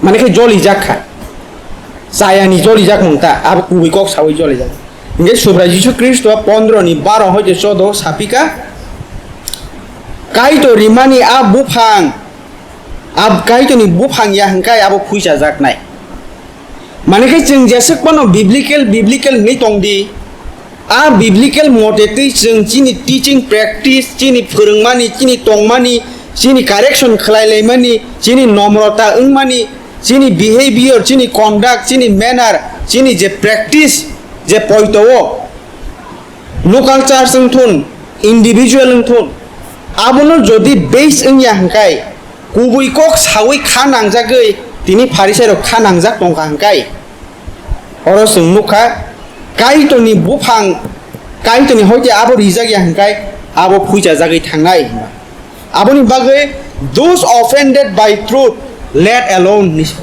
mane khai jolijakha, chayani jolijakmung ta, abo kubui kok sawi jolijak. Hinkhe Subrai Jisu Khristo pondro ni baro hoite chodo sapikha, Kaitor rimani a buphang, a Kaitorni buphang ya hwnkhe abo phuichajaknai. Mane khe chwng jeswk phano biblical, biblical hinwi tongdi. A biblical mote twi chwng chini teaching practice, chini phwrwngmani, chini tongmani, chini correction khlai laimani, chini nomrota wngmani, chini behavior, chini conduct, chini manner, chini je practice, je poito o, local church wngthun, individual wngthun, abono jodi base wngya hwnkhe, kubui kok sawi kha nangjagwi tini Pharisairok kha nangjak tongkha hwnkhe, oro chwng nukha, Kaitorni buphang, Kaitorni hoite abo rijak ya hwnkhe, abo phuichajagwi thangnai hwnba. Aboni bagwi, "Those offended by truth, let alone," hinwi sa.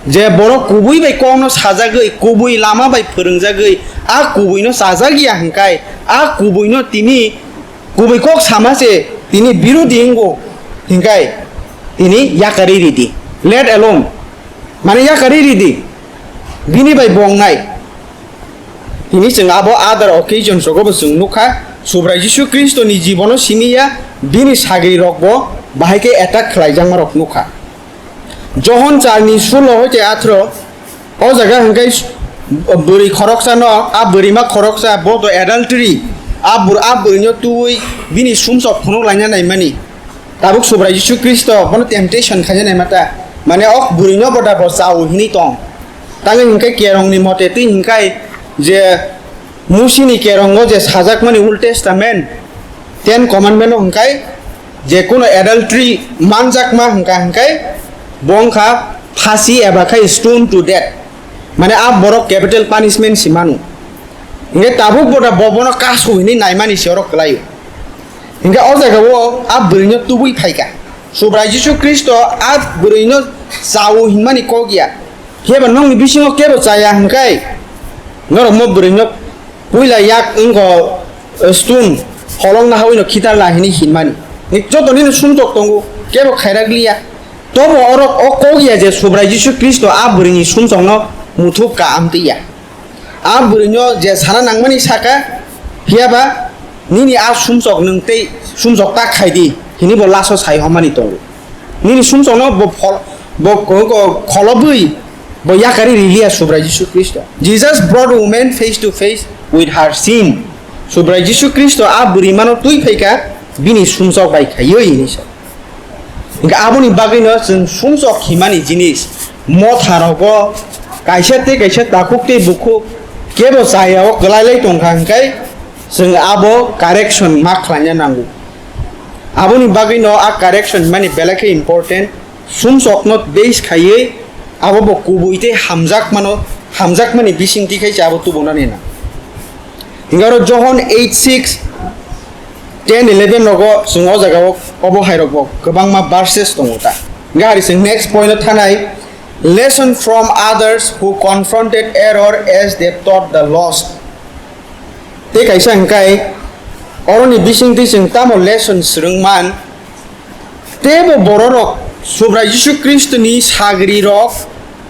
Je borok kubui bai kokno sajagwi, kubui lama bai phwrwngjagwi, a kubuino chajak ya hwnkhe, a kubuino tini kubui kok sama se tini birodhi wngo hwnkhe, tini yakarwi ridi. Let alone, mane yakarwi ridi, bini bai bo wngnai. Tini chwng abo other occasion rogo bo chwng nukha, Subrai Jisu Khristo ni jibono simi ya, bini sagri rok bo bahai khe attack khlai jakma rok nukha. Johon char ni sulo hoite athro, o jaga hwnkhe bwrwi khoroksa no, a bwrwima khoroksa bo to adultery, a bwr-, a bwrwino twiwi bini sumsok phunuk laina naimani. Tabuk Subrai Jisu Khristo bono temptation khaina naima ta, mane ok bwrwino bo da bo chao hinwi tong. Tangwi hwnkhe kerongni mote twi hwnkhe je Musini kerongo je sajakmani Old Testament, Ten Commandment o hwnkhe je kuno adultery manjakma hwnkha hwnkhe bo wngkha phasi eba khai stone to death. Mane a borok capital punishment si manu. Hwnkhe tabuk bo da bo bono kasu hinwi naimani se oro kwlaio. Hwnkhe o jaga o a bwrwino tubui phaikha. Subrai Jisu Khristo a bwrwino chao hinmani kok ya. Phiya ba nokni bisingo kebo chaya hwnkhe norok mo bwrwino puila yak wngkha, eh, stone holong nahawi no khitar la hinwi hinmani. Ni joto nini sumsok tongo, kebo khairak liya. Tobo orok o kok ya je Subrai Jisu Khristo a bwrwini sumsokno muthuk ka amtwi ya. A bwrwino je sana nangmani saka, phiya ba nini a sumsok nwng tei sumsok ta khai di, hini bo laso sai homani tongo. Nini sumsokno bo phol-, bo ko-, ko-, kholobwi bo yakari riliya Subrai Jisu Khristo. Jesus brought woman face to face with her sin. Subrai Jisu Khristo a bwrwimano twi phaikha bini sumsok bai khaiwi hinwi sa. Hingke aboni bagwino chwng sumsok himani jinis, motha rogo kaisa tei kaisa takhuk tei bukhuk kebo chayao kwlailai tongkha hingke chwng abo correction ma khlaina nango. Aboni bagwino a correction mani belai khe important, sumsokno base khaiwi abo bo kubui tei hamjakmano, hamjakmani bisingtwi khai se abo tubunani na. Hingke oro Johon eight six, ten eleven rogo chwng o jaga o obo hai rok bo kwbangma verses tongo ta. Hingke hari chwng next point o thanai, lesson from others who confronted error as they taught the lost. Tei kaisa hingkai oroni bisingtwi chwng tamo lesson swrwng man, teibo bororok Subrai Jisu Khristoni sagrirok,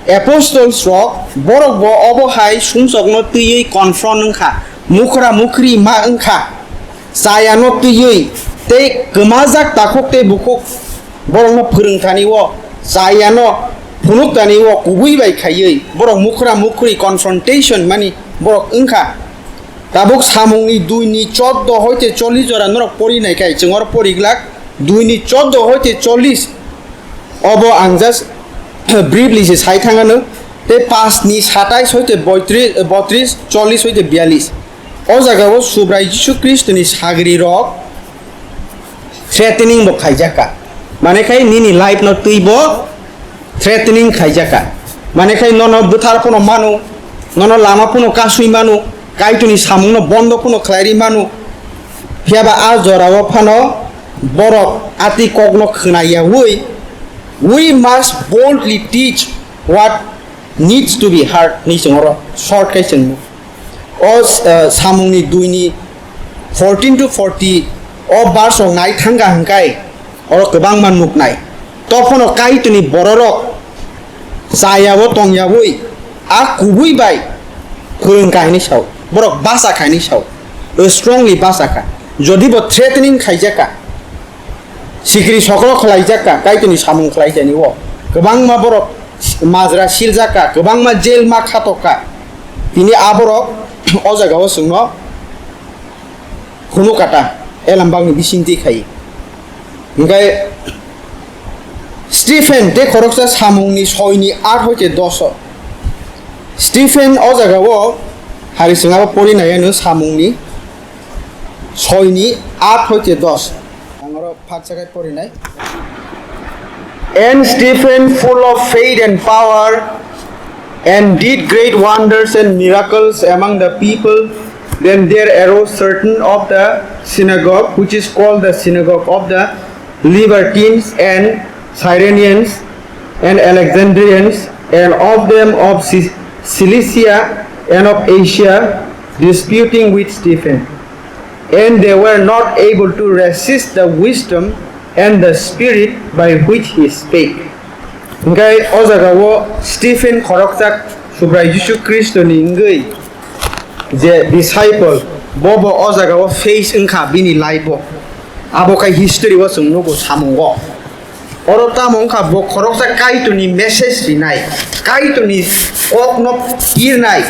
apostles rok, borokbo obo hai sumsokno twiwi confront wngkha, mukhra mukhri ma wngkha, chayano twiwi tei kwmajak takhuk tei bukhuk borokno phwrwngthani o, chayano phunuk tani o kubui bai khaiwi borok mukhra mukhri confrontation mani borok wngkha. Tabuk samungni dui ni choddo hoite chollish jora norok pori nai khai, chwng oro pori glak dui ni choddo hoite chollish. Obo ang just briefly se sai thangano. Tei paanch ni satais hoite boitris, botris, chollish hoite biyalish. O jagao Subrai Jisu Khristoni sagri rok threatening bo khaijak kha. Mane khai nini life no twi bo threatening khaijak kha. Mane khai nono bwthar phano manu, nono lama phano kasui manu, Kaitorni samungno bondo phano khlai ri manu. Phiya ba a jorao phano borok ati kokno khna yaui, we must boldly teach what needs to be heard hinwi chwng oro short khai chwngno. O, eh, samungni dui ni fourteen to forty o verse rok nai thangkha hwnkhe oro kwbangma nuknai. Tophono Kaitorni bororok chayao tongyaui a kubui bai phwrwngkha hinwi sao. Borok bachakha hinwi sao. Strongly bachakha. Jodi bo threatening khaijakha, sikri sokro khlaijak kha, Kaitorni samung khlai jani o. Kwbangma borok majra siljak kha, kwbangma jail ma khatok kha. Tini aborok o jagao chwngno hunu kata, elambangni bisingtwi khai. Hingkhe Stephen tei khoroksa samungni soini aat hoite doso. Stephen o jagao hari chwngabo pori nai ano samungni soini aat hoite dos. Ang oro phatsa khe porinai. And Stephen, full of faith and power, and did great wonders and miracles among the people. Then there arose certain of the synagogue, which is called the synagogue of the Libertines and Cyrenians and Alexandrians, and of them of Ci-, Cilicia and of Asia, disputing with Stephen. And they were not able to resist the wisdom and the spirit by which he spake. Hingkhe o jagao Stephen khoroksa Subrai Jisu Khristoni wngwi je disciple, bo bo o jagao face wngkha bini life o. Abo khe history o chwng nugo samungo. Oro tamo wngkha bo khoroksa Kaitorni message rinai, Kaitorni kokno pirnai.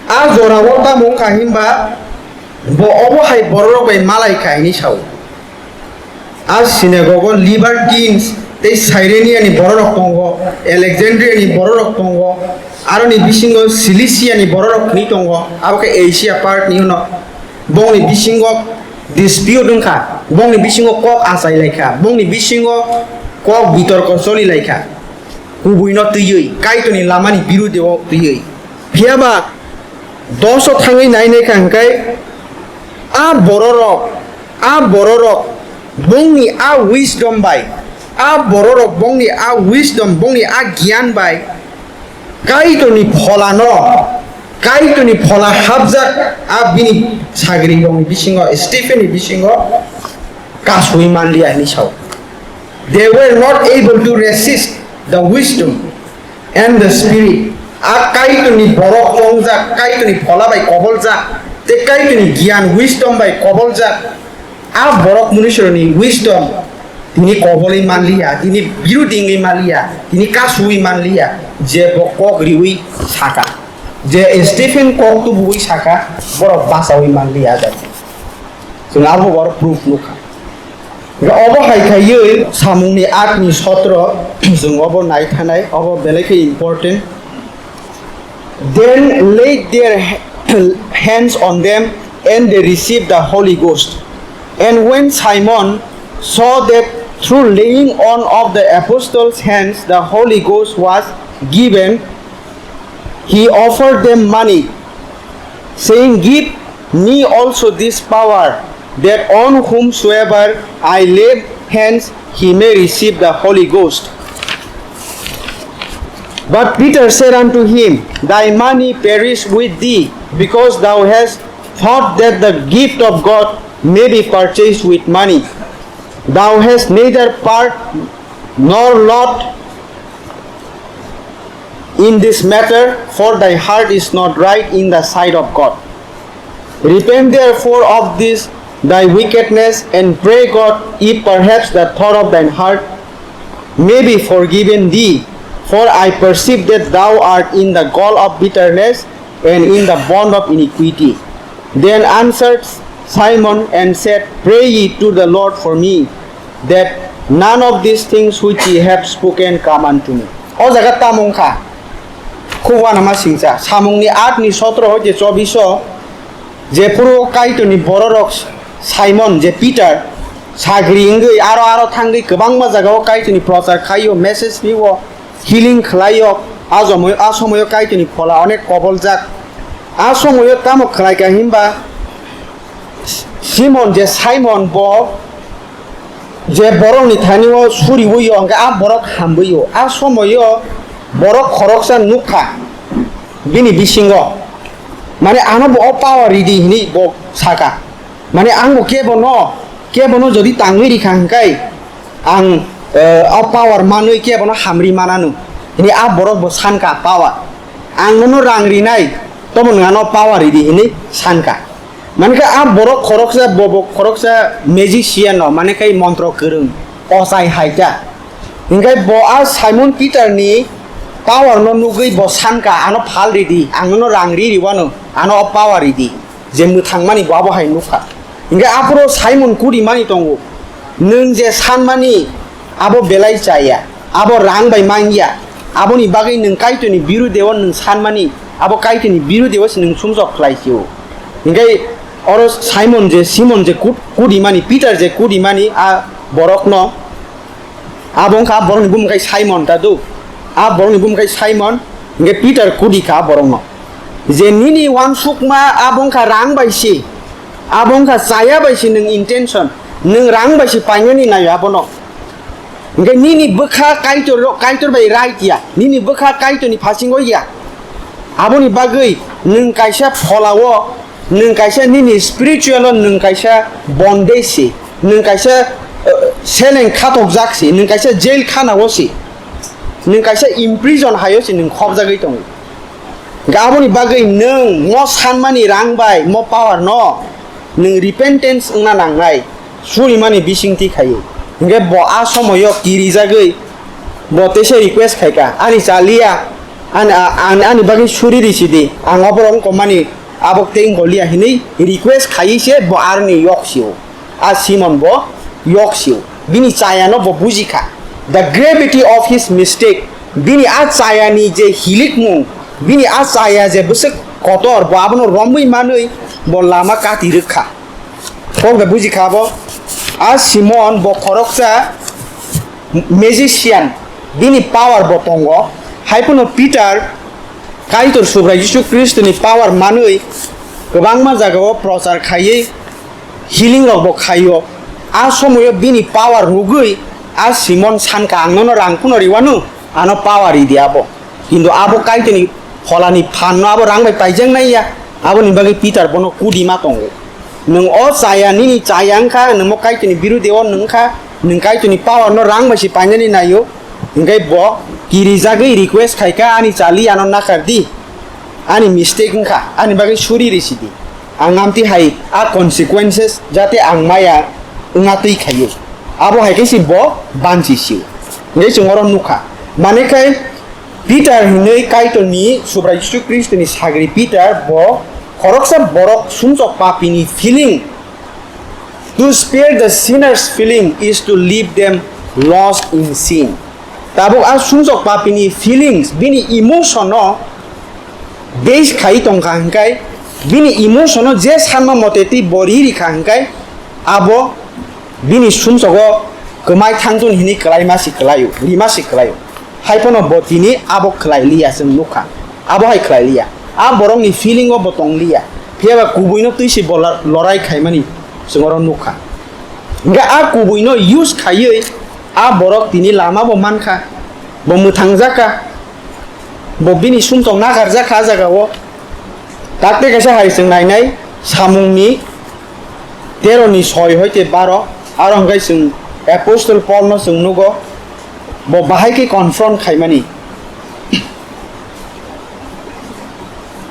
A jorao tamo wngkha himba bo obo hai bororok bai malai kha hinwi sao. A synagogue o Libertines tei Cyrenia ni bororok tongo, Alexandria ni bororok tongo, aroni bisingo Cilicia ni bororok thwi tongo, abo khe Asia part ni hwno. Bongni bisingo dispute wngkha, bongni bisingo kok achai laikha, bongni bisingo kok bitorko choli laikha, kubuino twiwi, Kaitorni lamani birudeo twiwi. Phiyaba doso thangwi nai nai kha hwnkhe, a bororok, a bororok bongni a wisdom bai, a bororok bongni a wisdom, bongni a giyan bai Kaitorni pholano, Kaitorni phola hapjak a bini sagrirokni bisingo, Stephenni bisingo kasui manliya hinwi sao. They were not able to resist the wisdom and the spirit. A Kaitorni borok tongjak, Kaitorni phola bai koboljak, tei Kaitorni giyan, wisdom bai koboljak. A borok munisrokni wisdom tini kobolwi manliya, tini birudi wngwi manliya, tini kasuwi manliya, je bo kok riwi saka, je Stephen kok tubuwi saka, borok bachawi manliya. Chwng abo borok proof nukha. Obo hai khaiwi samungni aatni sotro chwng obo naithanai, obo belai khe important. Then laid their hands on them, and they received the Holy Ghost. And when Simon saw that through laying on of the apostles' hands the Holy Ghost was given, he offered them money, saying, "Give me also this power, that on whomsoever I lay hands, he may receive the Holy Ghost." But Peter said unto him, "Thy money perish with thee, because thou hast thought that the gift of God may be purchased with money. Thou hast neither part nor lot in this matter, for thy heart is not right in the sight of God. Repent therefore of this thy wickedness, and pray God, if perhaps the thought of thine heart may be forgiven thee. For I perceive that thou art in the gall of bitterness, and in the bond of iniquity. Then answered Simon and said, Pray ye to the Lord for me, that none of these things which ye have spoken come unto me. O jaga tamo wngkha, khub uanama singcha. Samungni aat ni sotro hoite chobbish o, jephuru Kaitorni bororok Simon, je Peter, sagri wngwi aro aro thangwi kwbangma jagao Kaitorni prochar khaio, message rio, healing khlaio, a jomo-, a somoio Kaitorni phola onek koboljak. A somoio tamo khlaika himba, Simon, je Simon, bo je borokni thani o suriwi o, hwnkhe a borok hamwi o. A somoio borok khoroksa nukha bini bisingo, mane, ano bo o power ridi hinwi bo saka. Mane, ang bo kebono, kebono jodi tangwi rikha hwnkhe, ang, eh, o power manwi kebono hamri mananu. Hinwi a borok bo sanka power. Ang nono rang rinai, tobo nwng ano power ridi hinwi sanka. Mane khe a borok khoroksa, bo, bo khoroksa magician no, mane khe montro kwrwng, ochai haita. Hinkhe bo a Simon Peter ni power no nugwi bo sanka, ano phal ridi, ang nono rang ri riwano, ano o power ridi. Je mwthangmani bo abo hai nukha. Hinkhe aphuru Simon kudimani tongo. Nwng je sanmani abo belai chaya, abo rang bai mangya, aboni bagwi nwng Kaitorni birudeo nwng sanmani, abo Kaitorni birudeo se nwng sumsok khlai sio. Hinkhe oro Simon je, Simon je kut-, kudimani, Peter je kudimani a borokno, abo wngkha borokni bumung khai Simon ta do. A borokni bumung khai Simon, hinkhe Peter kudi kha borokno. Je nini uansukma abo wngkha rang bai se, abo wngkha chaya bai se nwng intention, nwng rang bai se painani naio abono. Hinkhe nini bwkha Kaitor, Kaitor bai right ya, nini bwkha Kaitorni phasingo ya. Aboni bagwi nwng kaisa pholao, nwng kaisa nini spiritual o nwng kaisa bondage se, nwng kaisa, eh, seleng khatokjak se, nwng kaisa jail khana o se, nwng kaisa imprison hai o se nwng khopjagwi tongo. Hinkhe aboni bagwi nwng mo sanmani rang bai mo power no nwng repentance wngna nangnai, surimani bisingtwi khaiwi. Hinkhe bo a somoio kirijagwi bo teisa request khaikha, "Ani chaliya, ani, ani, ani bagwi suri risidi, ang oborok wngkokmani abok tei wngkoliya," hinwi request khaiwi se bo aroni yok sio. A Simon bo yok sio, bini chayano bo bujikha. The gravity of his mistake, bini a chayani je hilikmung, bini a chaya je bwswk kotor, bo abono romwi manwi bo lama kati rwkha. Kok bai bujikha bo, a Simon bo khoroksa magician, bini power bo tongo. Haiphano Peter Kaitor Subrai Jisu Khristoni power manwi kwbangma jagao prochar khaiwi healing rok bo khaio. A somoio bini power nugwi a Simon sanka, "Ang nono rang phano riwano, ano power ridi abo." Kintu abo Kaitorni pholani phanno abo rang bai paijak nai ya, aboni bagwi Peter bono kudima tongo. Nwng o chaya, nini chaya wngkha, nwng bo Kaitorni birudeo nwng wngkha, nwng Kaitorni power no rang bai se painani naio, hinkhe bo kirijagwi request khaikha, "Ani chali ano nakar di, ani mistake wngkha, ani bagwi suri risi di, ang amtwi hai a consequences jate ang maya wngna twi khaio." Abo hai khe se bo banchi sio. Hinkhe chwng oro nukha. Mane khai Peter hinwi Kaitorni Subrai Jisu Khristoni sagri Peter bo khoroksa borok sumsok papini feeling. To spare the sinner's feeling is to leave them lost in sin. Tabuk a sumsok papini feelings, bini emotion no base khai tongkha hinkai, bini emotion no je sanma mote twi bo ri rikha hinkai, abo bini sumsogo kwmai thangtun hini kwlaima si kwlaio, rima si kwlaio. Haiphano bo tini abo khlai liya, chwng nukha. Abo hai khlai liya. A borokni feeling o bo tong liya. Phiya ba kubui no twi si bo la-, lorai khaimani chwng oro nukha. Hingkhe a kubui no use khaiwi a borok tini lama bo mankha. Bo mwthangjakha. Bo bini sumsok nakarjakha a jagao. Takte kaisa hai chwng nainai samungni tero ni soi hoite baro, aro hwnkhe chwng Apostle Paul no chwng nugo, bo bahai khe confront khaimani.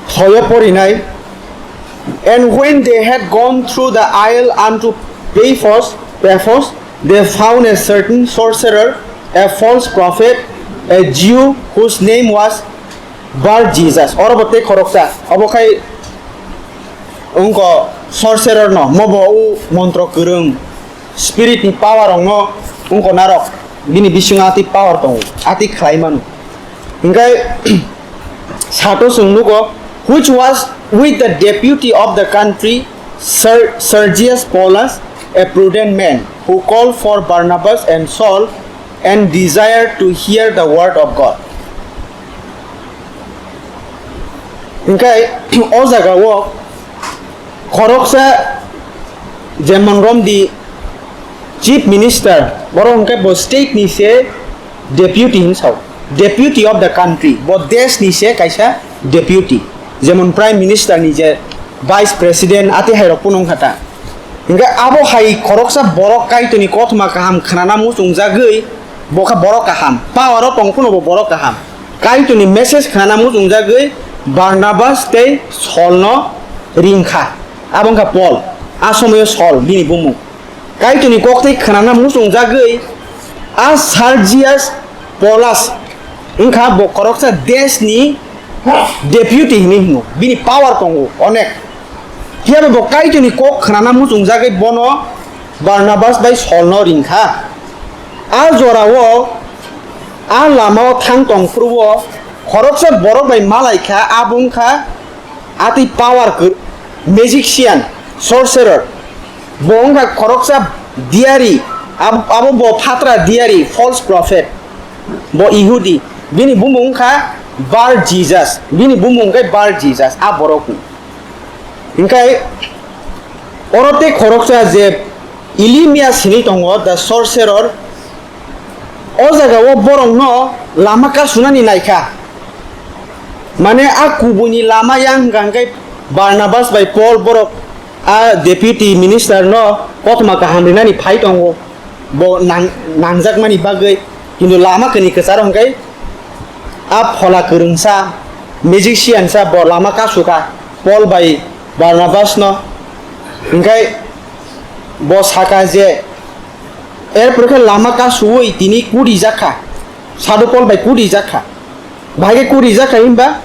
Soyo porinai, "And when they had gone through the isle unto Paphos, Paphos, they found a certain sorcerer, a false prophet, a Jew whose name was Bar Jesus, oro bo tei khoroksa, obo khai wngkha sorcerer no, mobo o montro kwrwng, spirit ni power rok no wngkha narok, bini bisingo atwi power tongo, atwi khlai mano. Hinkhe sato chwng nugo, which was with the deputy of the country, Ser-, Sergius Paulus, a prudent man, who called for Barnabas and Saul and desired to hear the word of God. Hinkhe o jaga o khoroksa jemon romdi chief minister, borok hinkhe bo state ni se deputy hinwi sao, deputy of the country, bo desh ni se kaisa deputy, jemon prime minister ni je vice president ati hai rok pono wngkha ta. Hinkhe abo hai khoroksa borok Kaitorni kothoma kaham khnana muchungjagwi, bo kha borok kaham, power o tong phano bo borok kaham. Kaitorni message khnana muchungjagwi Barnabas tei Solno ringkha. Abo wngkha Paul, a somoyo Sol bini bumung. Kaitorni koktwi khnana muchungjagwi a Sergius Paulus wngkha bo khoroksa deshni deputy hinwi hino, bini power tongo onek. Phiya bo Kaitorni kok khnana muchungjagwi bono Barnabas bai Solno ringkha. A jorao a lamao thang tong phuru o khoroksa borok bai malaikha, abo wngkha atwi power kw-, magician, sorcerer. Bo wngkha khoroksa diyari, ab-, abo bo phatra diyari, false prophet. Bo Ihudi, bini bumung wngkha Bar Jesus, bini bumung wngkha Bar Jesus, a borok ni. Hinkhe oro tei khoroksa je Ilimia sini tongo, the sorcerer, o jaga o borok no lama kasunani naikha. Mane a kubuni lama yang hwnkha hwnkhe Barnabas bai Paul borok a deputy minister no kothoma kaham rinani phai tongo. Bo nang-, nangjakmani bagwi, kintu lama kini kwcharo hwnkhe a phola kwrwngsa, magician sa bo lama kasukha Paul bai Barnabas no, hwnkhe bo saka je, erpore khe lama kasuwi tini kuri jakha, Sadhu Paul bai kuri jakha. Bahai khe kuri jakha himba,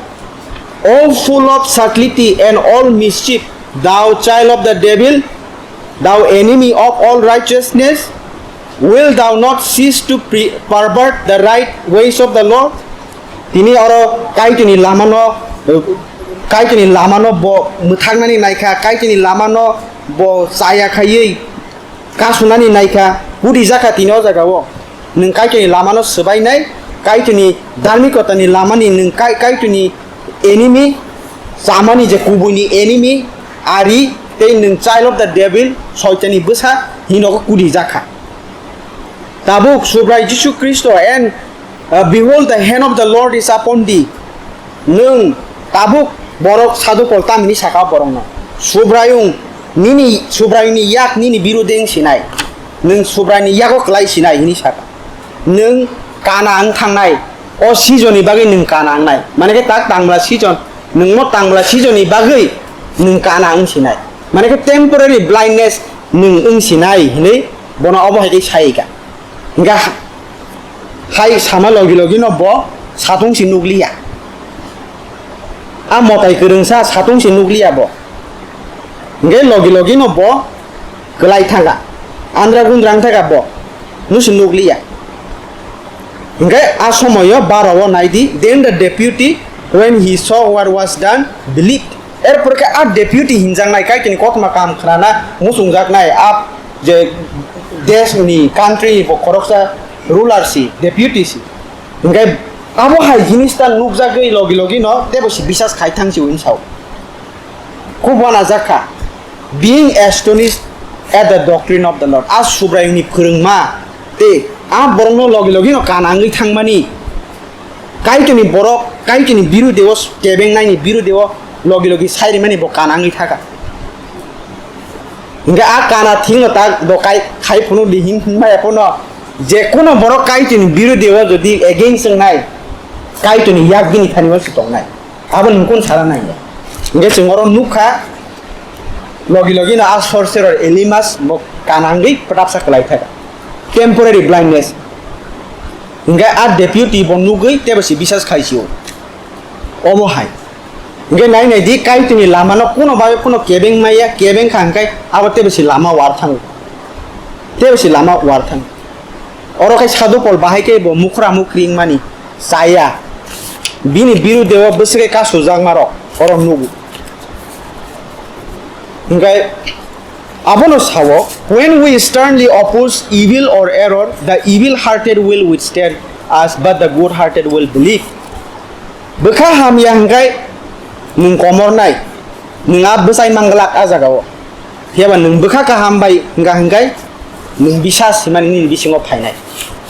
"O full of subtlety and all mischief, thou child of the devil, thou enemy of all righteousness, wilt thou not cease to pre-, pervert the right ways of the Lord?" Tini oro Kaitorni lamano, Kaitorni lamano bo mwthaknani naikha, Kaitorni lamano bo chaya khaiwi kasunani naikha, kuri jakha tini o jaga o. Nwng Kaitorni lamano swbainai, Kaitorni dharmikotani lamani nwng Kai-, Kaitorni enemy, chamani je kubuini enemy, ari, tei nwng child of the devil, soitani bwsa, hino kuri jakha. Tabuk Subrai Jisu Khristo and, uh, "Behold, the hand of the Lord is upon thee." Nwng tabuk borok Sadhu Paul tamini saka borokno, Subraiyung nini, Subraiyungni yak nini birude wng sinai, nwng Subraiyungni yago kwlai sinai hini saka. Nwng kana wng thangnai, o season ni bagwi nwng kana wngnai. Mane khe tak tangmla season, nwng mo tangmla season ni bagwi nwng kana wng sinai. Mane khe temporary blindness nwng wng sinai hinwi bono obo hai khe sai kha. Hinkhe ha-, hai sama logi logi no bo satung si nukliya. A motai kwrwngsa satung si nukliya bo. Hinkhe logi logi no bo kwlai thangkha. Andra gundra wng thangkha bo. Nusi nukliya. Hinkhe a somoyo baro o nai di, then the deputy, when he saw what was done, believed. Erpore khe a deputy hinjaknai, Kaitorni kothoma kaham khnana muchungjaknai, a je desh ni, country ni bo khoroksa ruler si, deputy si. Hinkhe abo hai jinis ta nukjagwi logi logi no tebo si bisas khai thang si hwnwi sao. Khub uanajak kha, being astonished at the doctrine of the Lord. A Subraiyungni phwrwngma tei a borokno logi logi no kana wngwi thangmani. Kaitorni borok, Kaitorni birude o, kebengnaini birude o logi logi sai rimani bo kana wngwi thaka. Hinkhe a kana thikno tak do kai khai phunu di hin maya phunu, je kuno borok Kaitorni birude o jodi against wngnai, Kaitorni yak bini thani o si tongnai. Abo nwng kun sara nai. Hinkhe chwng oro nukha, logi logi no a sorcerer Elimas bo kana wngwi pwtapsa kwlai thaka. Temporary blindness. Hinkhe a deputy bo nugwi tebo si bisas khai sio. Omo hai. Hingke nai nai di, Kaitorni lamano kuno bai kuno kebeng maya, kebeng kha hingke abo tebesi lama war thango. Tebesi lama war thango. Oro khe Sadhu Pol bahai khe bo mukhra mukhri wngmani chaya. Bini birudeo bwswk khe kasujakmarok oro nugo. Hingke abono sao, "When we sternly oppose evil or error, the evil-hearted will withstand us, but the good-hearted will believe." Bwkha hamya hingke nwng komornai, nwng a bwsai manglak a jagao. Phiyaba nwng bwkha kaham bai hingka hingke nwng bisas himani nini bisingo phainai.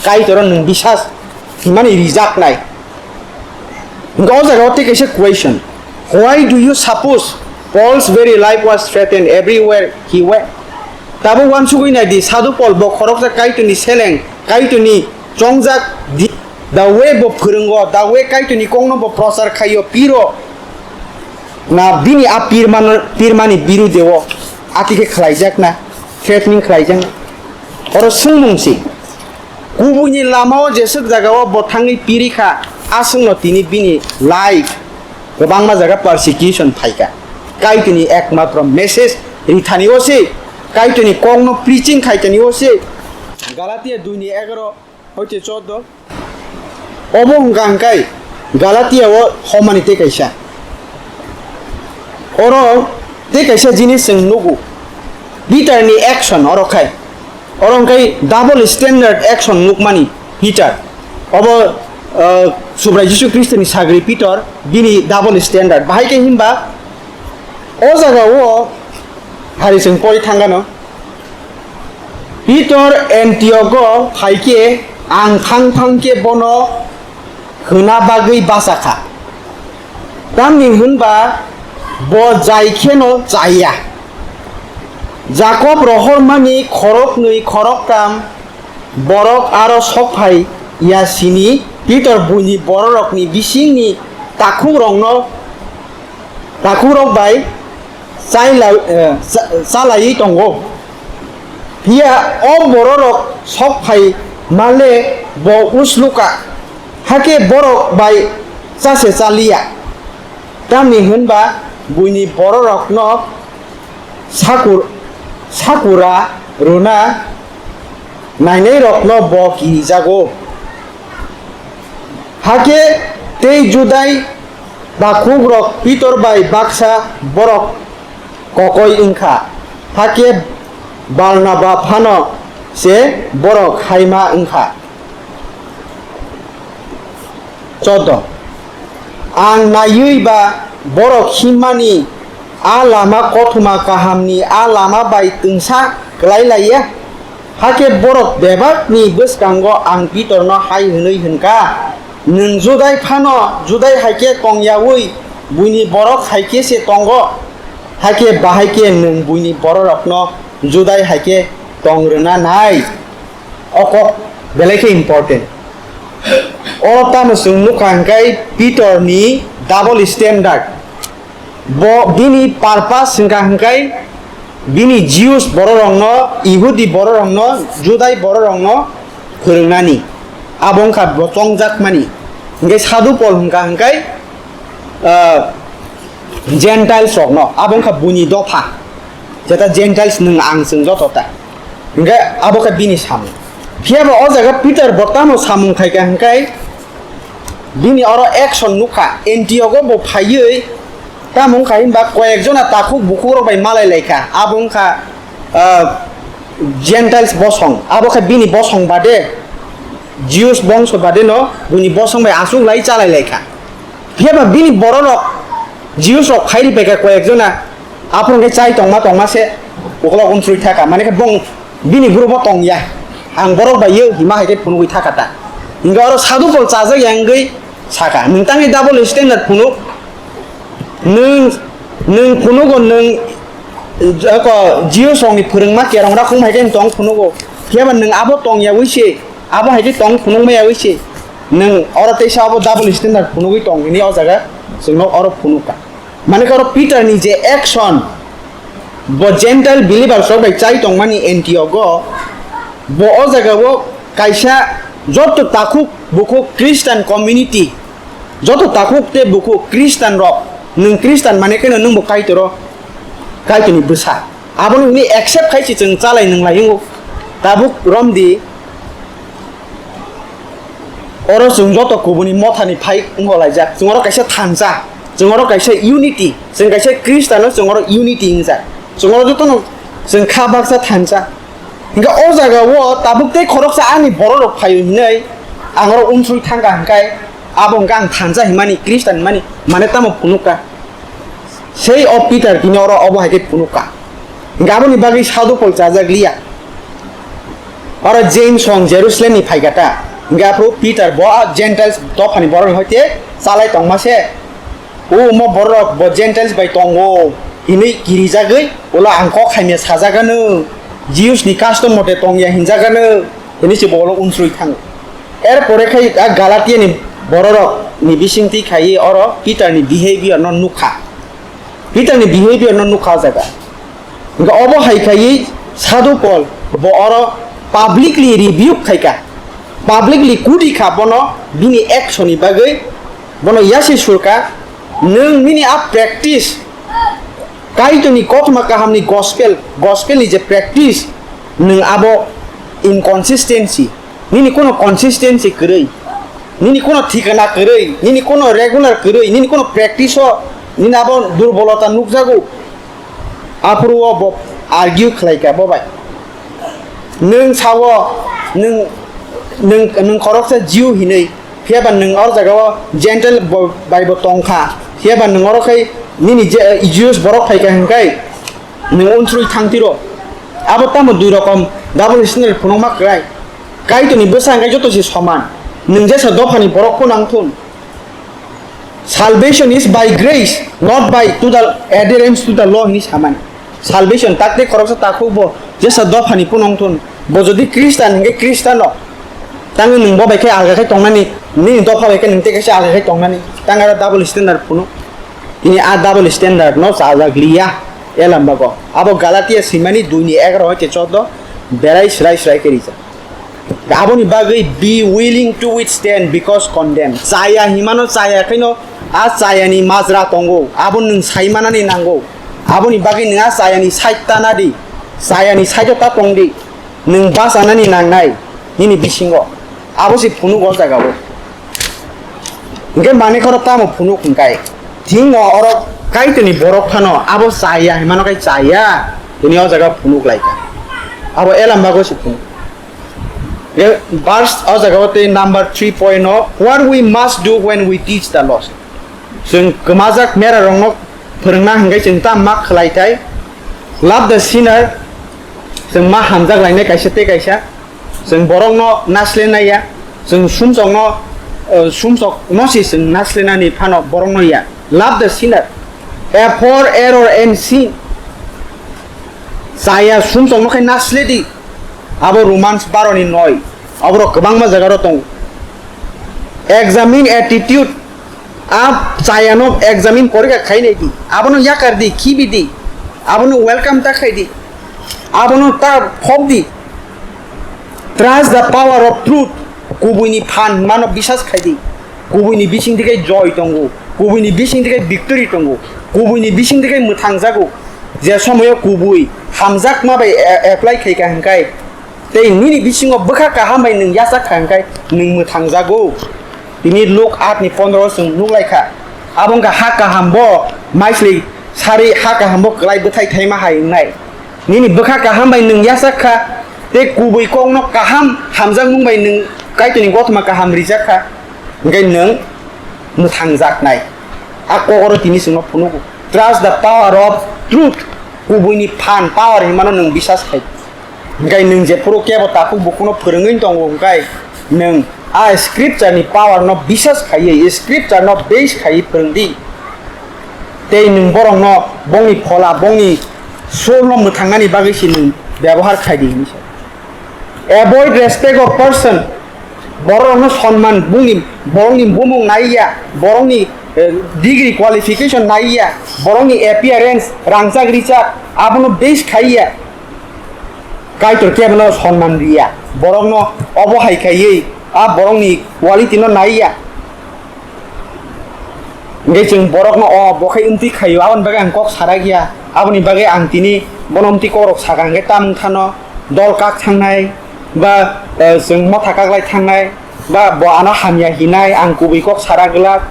Kaitoro nwng bisas himani rijaknai. Hingke o jagao tei kaisa question. Why do you suppose Paul's very life was threatened everywhere he went? Tabuk uansugwi nai di, Sadhu Pol bo khoroksa Kaitorni seleng, Kaitorni chongjak di, the way bo phwrwngo, the way Kaitorni kokno bo prochar khaio, piro na bini a pirmano, pirmani birudeo ati khe khlaijakna, threatening khlaijakna. Oro swngmung si. Kubuini lamao jeswk jagao bo thangwi pirikha, aswkno tini bini life kwbangma jaga persecution phaikha. Kaitorni ekmatro message rithani o se, Kaitorni kokno preaching khaitani o se. Galatia dui ni egaroh hoite chordo. Obo hwnkha hwnkhe Galatia o homani tei kaisa. Oro tei kaisa jinis chwng nugo. Peter ni action oro khai. Oro hwnkhe double standard action nukmani Peter. Obo, uh, Subrai Jisu Khristo ni sagri Peter, bini double standard. Bahai khe hinba o jaga o hari chwng pori thangano. Peter Antioch o phai khe ang thang thang khe bono hwna bagwi bacha kha. Tamni hwnba bo jai kheno chaya. Jakob rohormani khoroknwi khoroktam borok aro sok phai ya sini, Pitor buini bororokni bisingni takhukrokno, takhukrok bai chailai-, eh, cha-, chalaiwi tongo. Phiya o bororok sok phai male bo usluka, hakhe borok bai chase chaliya. Tamni hwnba buini bororokno sakur-, sakura rwna nainairokno bo kirijago. Hakhe tei Judai takhukrok Pitor bai baksa borok kokoi wngkha, hakhe Barnaba phano se borok haima wngkha. Chordo. Ang naiwi ba borok himmani a lama kothoma kahamni a lama bai twngsa klai laiya. Hakhe borok bebakni bwskango ang Pitorno hai hwnwi hwn kha, "Nwng Judai phano Judai hai khe tong yaui buini borok hai khe se tongo, hakhe bahai khe nwng buini bororokno Judai hai khe tong rwna nai?" O kok belai khe important. Oro tamo chwng nukha hwnkhe Pitorni double standard. Bo bini purpose hwnkha hwnkhe bini Jews bororokno, Ihudi bororokno, Judai bororokno phwrwngnani. Abo wngkha bo chongjakmani. Hwnkhe Sadhu Pol hwnkha hwnkhe, ah, Gentiles rokno, abo wngkha buini dopha. Jeta Gentiles nwng ang chwng joto ta. Hwnkhe abo khe bini samung. Phiyaba o jaga Peter bo tamo samung khaikha hwnkhe bini oro action nukha. Antioch o bo phaiwi tamo wngkha hinba koyek jona takhuk bukhukrok bai malai laikha. Abo wngkha, ah, Gentiles bosong. Abo khe bini bosong bade, Jews bongso bade no buini bosong bai aswk lai chalai laikha. Phiyaba bini bororok, Jews rok khairi paikha koyek jona, aphuru hwnkhe chai tongma tongma se ukolok umsrwi thaka, mane khe bong bini group o tongya, ang borok bai yo hima hai khe phunugwi thaka ta. Hingkhe oro Sadhu Pol chajak ya wngwi saka, "Nwng tangni double standard phunuk, nwng, nwng phunugo nwng, eko, Jews rokni phwrwngma kerong rakhung hai khe tong phunugo, phiyaba nwng abo tong yaui se, abo hai khe tong phunukma yaui se." Nwng oro teisa abo double standard phunugwi tong hini o jaga chwngno oro phunukha. Mane khe oro Peter ni je action, bo Gentile believers rok bai chai tongmani Antioch o, bo o jaga o kaisa joto takhuk bukhuk Christian community Joto takhuk tei bukhuk Khristan rok, nwng Khristan mane kheno nwngbo Kaitor o, Kaitorni bwsa. Abono hwnwi accept khai se chwng chalai nwnglai wngo. Tabuk romdi, oro chwng joto kubuni mothani phai wngkha laijak. Chwng oro kaisa thansa, chwng oro kaisa unity, chwng kaisa Khristan o chwng oro unity wngjak. Chwng oro jotono chwng kha baksa thansa. Hingke o jaga o tabuk tei khoroksa ani borok rok phaio hinoi ang oro unsui thangkha hingkai abo hingke ang thansa himani Khristan himani mane tamo phunukha. Sei o Peter tini oro obo hai khe phunukha. Hingke aboni bagwi sadhu Pol chajak liya. Oro James song Jerusalem ni phaikha ta. Hingke aphuru Peter bo Gentiles dophani borok ni hoite chalai tongma se. O omo borok bo Gentiles bai tongo hinwi kirijagwi ulo ang kok hamya sajagano, Jews ni custom mote tongya hinjagano hinwi se bo ulo unsrwi thango. Er pore khai a Galatia ni bororok ni bisingtwi khaiwi oro Peter ni behavior no nukha. Peter ni behavior no nukha o jaga. Hingke obo hai khaiwi sadhu Pol bo oro publicly rebuke khaikha, publicly kudi kha bono bini action ni bagwi bono yasi surkha, nwng nini a practice, Kaitorni kothoma kahamni gospel, gospel ni je practice, nwng abo inconsistency, nini kono consistency kwrwi, nini kono thikana kwrwi, nini kono regular kwrwi, nini kono practice o nini abo durbolota nukjago. Aphuru o bo argue khlai kha bo bai. Nwng sao, nwng, nwng, nwng khoroksa Jew hinwi, phiya ba nwng or jaga o Gentile bo-, bai bo tong kha, phiya ba nwng oro khai nini je, Jews borok phai kha hinkai nwng unsrwi thang tiro. Abo tamo dui rokom double standard phunukma kwrai. Kaitorni bwsa hingkai joto se soman. Nwng jesa dophani borok phano wng thun. Salvation is by grace, not by to the adherence to the law hinwi samani. Salvation takte khoroksa takhuk bo jesa dophani phano wng thun. Bo jodi Khristan hingke Khristan no. Tangwi nwng bo bai khe alga khe tongnani, nini dopha bai khe nwng tei kaisa alga khe tongnani. Tang aro double standard phunuk. Tini a double standard no chajak liya. Elam bago. Abo Galatia simani dui ni egaroh hoite chordo berai srai srai khe rijak. Aboni bagwi be willing to withstand because condemned. Chaya himano chaya khaino a chayani majra tongo. Abo nwng saimanani nango. Aboni bagwi nwng a chayani side ta nadi. Chayani side o ta tongdi. Nwng bachanani nangnai nini bisingo. Abo se phunuk o jaga o. Hingke mani khoro tamo phunuk hingkai. Thingo oro Kaitorni borok phano abo chaya himano kai chaya. Tini o jaga phunuk lai kha. Abo elam bago se phunuk. Ye, verse o jaga o tei number three point o, what we must do when we teach the lost. Chwng kwmajak mera rokno phwrwngna hingkai chwng ta ma khlai thai. Love the sinner, chwng ma hamjak lainai kaisa tei kaisa. Chwng borokno naslenai ya, chwng sumsokno, eh, sumsokno se chwng naslenani phano borokno ya. Love the sinner. A poor error and sin. Chaya sumsokno khai nasledi. Abo Romans baro ni noi. Aborok kwbangma jagaro tongo. Examine attitude. A chayano examine porikha khainai di. Abono yakar di, khibi di. Abono welcome ta khai di. Abono ta phok di. Trust the power of truth. Kubuini phan mano bisas khai di. Kubuini bising dikai joy tongo. Kubuini bising dikai victory tongo. Kubuini bising dikai mwthang jago. Je somoyo kubui hamjakma bai a-, apply khaikha hingkai. Tei nini bisingo bwkha kaham bai nwng yachak kha hingkai nwng mwthang jago. Tini Luk aat ni pondro o chwng nuk lai kha. Abo wngkha ha kaham bo maisli sari ha kaham bo kwlai bwthai thaima hai wngnai. Nini bwkha kaham bai nwng yachak kha, tei kubui kokno kaham hamjakmung bai nwng Kaitorni gothoma kaham rijak kha, hingke nwng mwthangjaknai. A kok oro tini chwngno phunugo. Trust the power of truth. Kubuini phan power hinmano nwng bisas khai. Hingke nwng jephuru kebo takhuk bukhukno phwrwngwi tongo, hingke nwng a scripture ni power no bisas khaiwi, scripture no base khaiwi phwrwng di. Tei nwng borokno bongni phola, bongni soul no mwthangnani bagwi se nwng byabohar khai di hinwi sa. Avoid respect of person. Borokno sonman bongni, borokni bumung nai ya, borokni, eh, degree qualification nai ya, borokni appearance, rangchak richak, abono base khai ya. Kaitor kebono sonman riya. Borokno obo hai khaiwi a borokni quality no naiya. Hingke chwng borokno o bo khe wngtwi khaio, aboni bagwi ang kok sarak ya. Aboni bagwi ang tini bono wngtwi kokrok saka hingke tamwng thano dol kak thangnai ba, eh, chwng motha kaklai thangnai ba bo ano hamya hinai ang kubui kok sarak glak.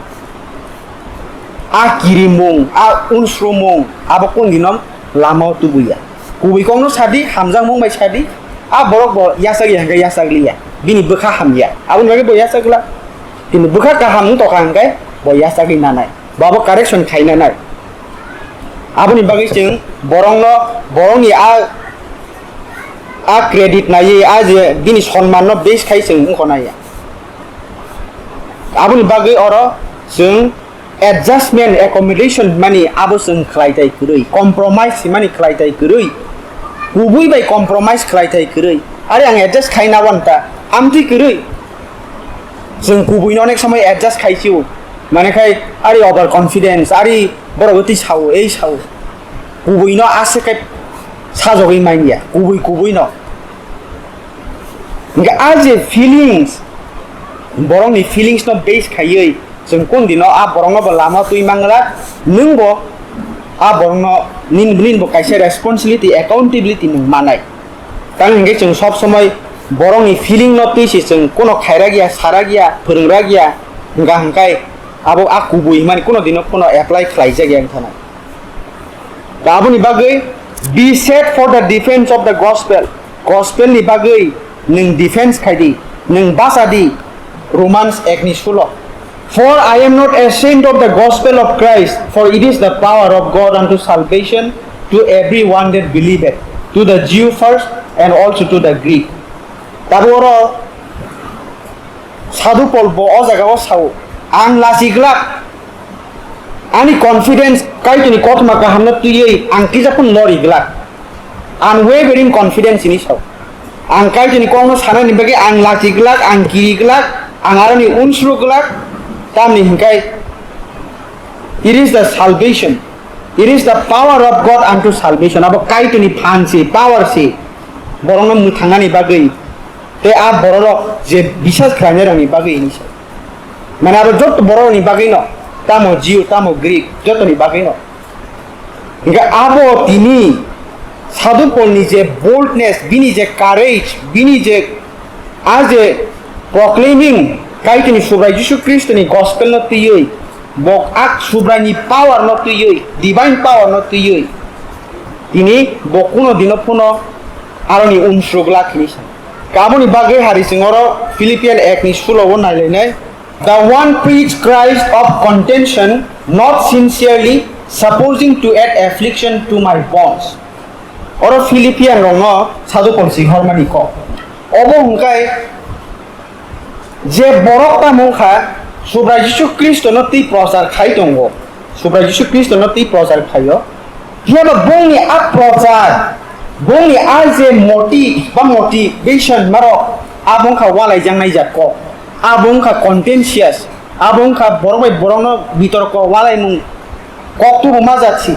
A kirimung, a unsrumung, abo kundino lama o tubuya. Kubui kokno sadi, hamjakmung bai sadi, a borok bo yachak ya hingke yachak liya. Bini bwkha hamya. Aboni bagwi bo yachak glak. Tini bwkha kaham wng tokha hingke bo yachagwi nanai, bo abo correction khaina nai. Aboni bagwi chwng borokno, borokni a, a credit naiwi, a je bini sonmanno base khai chwng wngkho naiya. Aboni bagwi oro chwng adjustment, accommodation hwnmani abo chwng khlai tai kwrwi, compromise hwnmani khlai tai kwrwi, kubui bai compromise khlai tai kwrwi. Are ang adjust khaina wan ta, amtwi kwrwi. Chwng kubuino onek somoi adjust khai sio. Mane khai ari over confidence, ari borok twi sao, ei sao. Kubuino ase khai sajogwi manya, kubui kubuino. Hingke a je feelings, borokni feelings no base khaiwi chwng kundino a borokno bo lama twi manglak, nwng bo a borokno nin, nin bo kaisa responsibility, accountability nwng manai. Tamo hingke chwng sob somoi borokni feeling no twi se chwng kono khairak ya, sarak ya, phwrwngrak ya, hingka hingkai abo a kubui hwnmani kono dino kono apply khlaijak ya wngthana. Da aboni bagwi, be set for the defense of the gospel. Gospel ni bagwi nwng defense khai di, nwng bacha di. Romans ek ni sulo. For I am not ashamed of the gospel of Christ, for it is the power of God unto salvation to everyone that believeth, to the Jew first and also to the Greek. Tabuk oro Sadhu Paul bo o jaga o sao, ang lachi glak, ani confidence Kaitorni kothoma kahamno twiwi ang kisa phano lori glak. Unwavering confidence hinwi sao. Ang Kaitorni kokno sanani bagwi ang lachi glak, ang kiri glak, ang aroni unsuru glak, tamni hingkai it is the salvation, it is the power of God unto salvation. Abo Kaitorni phan se, power se, borokno mwthangnani bagwi. Tei a bororok je bisas khlainairokni bagwi hinwi sa. Mane abo joto bororokni bagwino, tamo Jew, tamo Greek, jotoni bagwino. Hingke abo tini Sadhu Polni je boldness, bini je courage, bini je a je proclaiming Kaitorni Subrai Jisu Khristoni gospelno twiwi, bo a Subraini powerno twiwi, divine powerno twiwi, tini bo kuno dino phano aroni unsuk glak hinwi sa. Aboni bagwi hari chwng oro Philippian ek ni sulo o nailainai. The one preach Christ of contention, not sincerely, supposing to add affliction to my bonds. Oro Philippian rokno Sadhu Paul si hormani kok. Obo hwnkhe je borok tamo wngkha Subrai Jisu Khristono twi prochar khai tongo. Subrai Jisu Khristono twi prochar khaio. Phiya ba bongni a prochar, bongni a je motive ba motivation marok, abo wngkha walaijaknai jat kok. Abo wngkha contentious, abo wngkha borok bai borokno bitorko walaimung kok tubu ma jat si.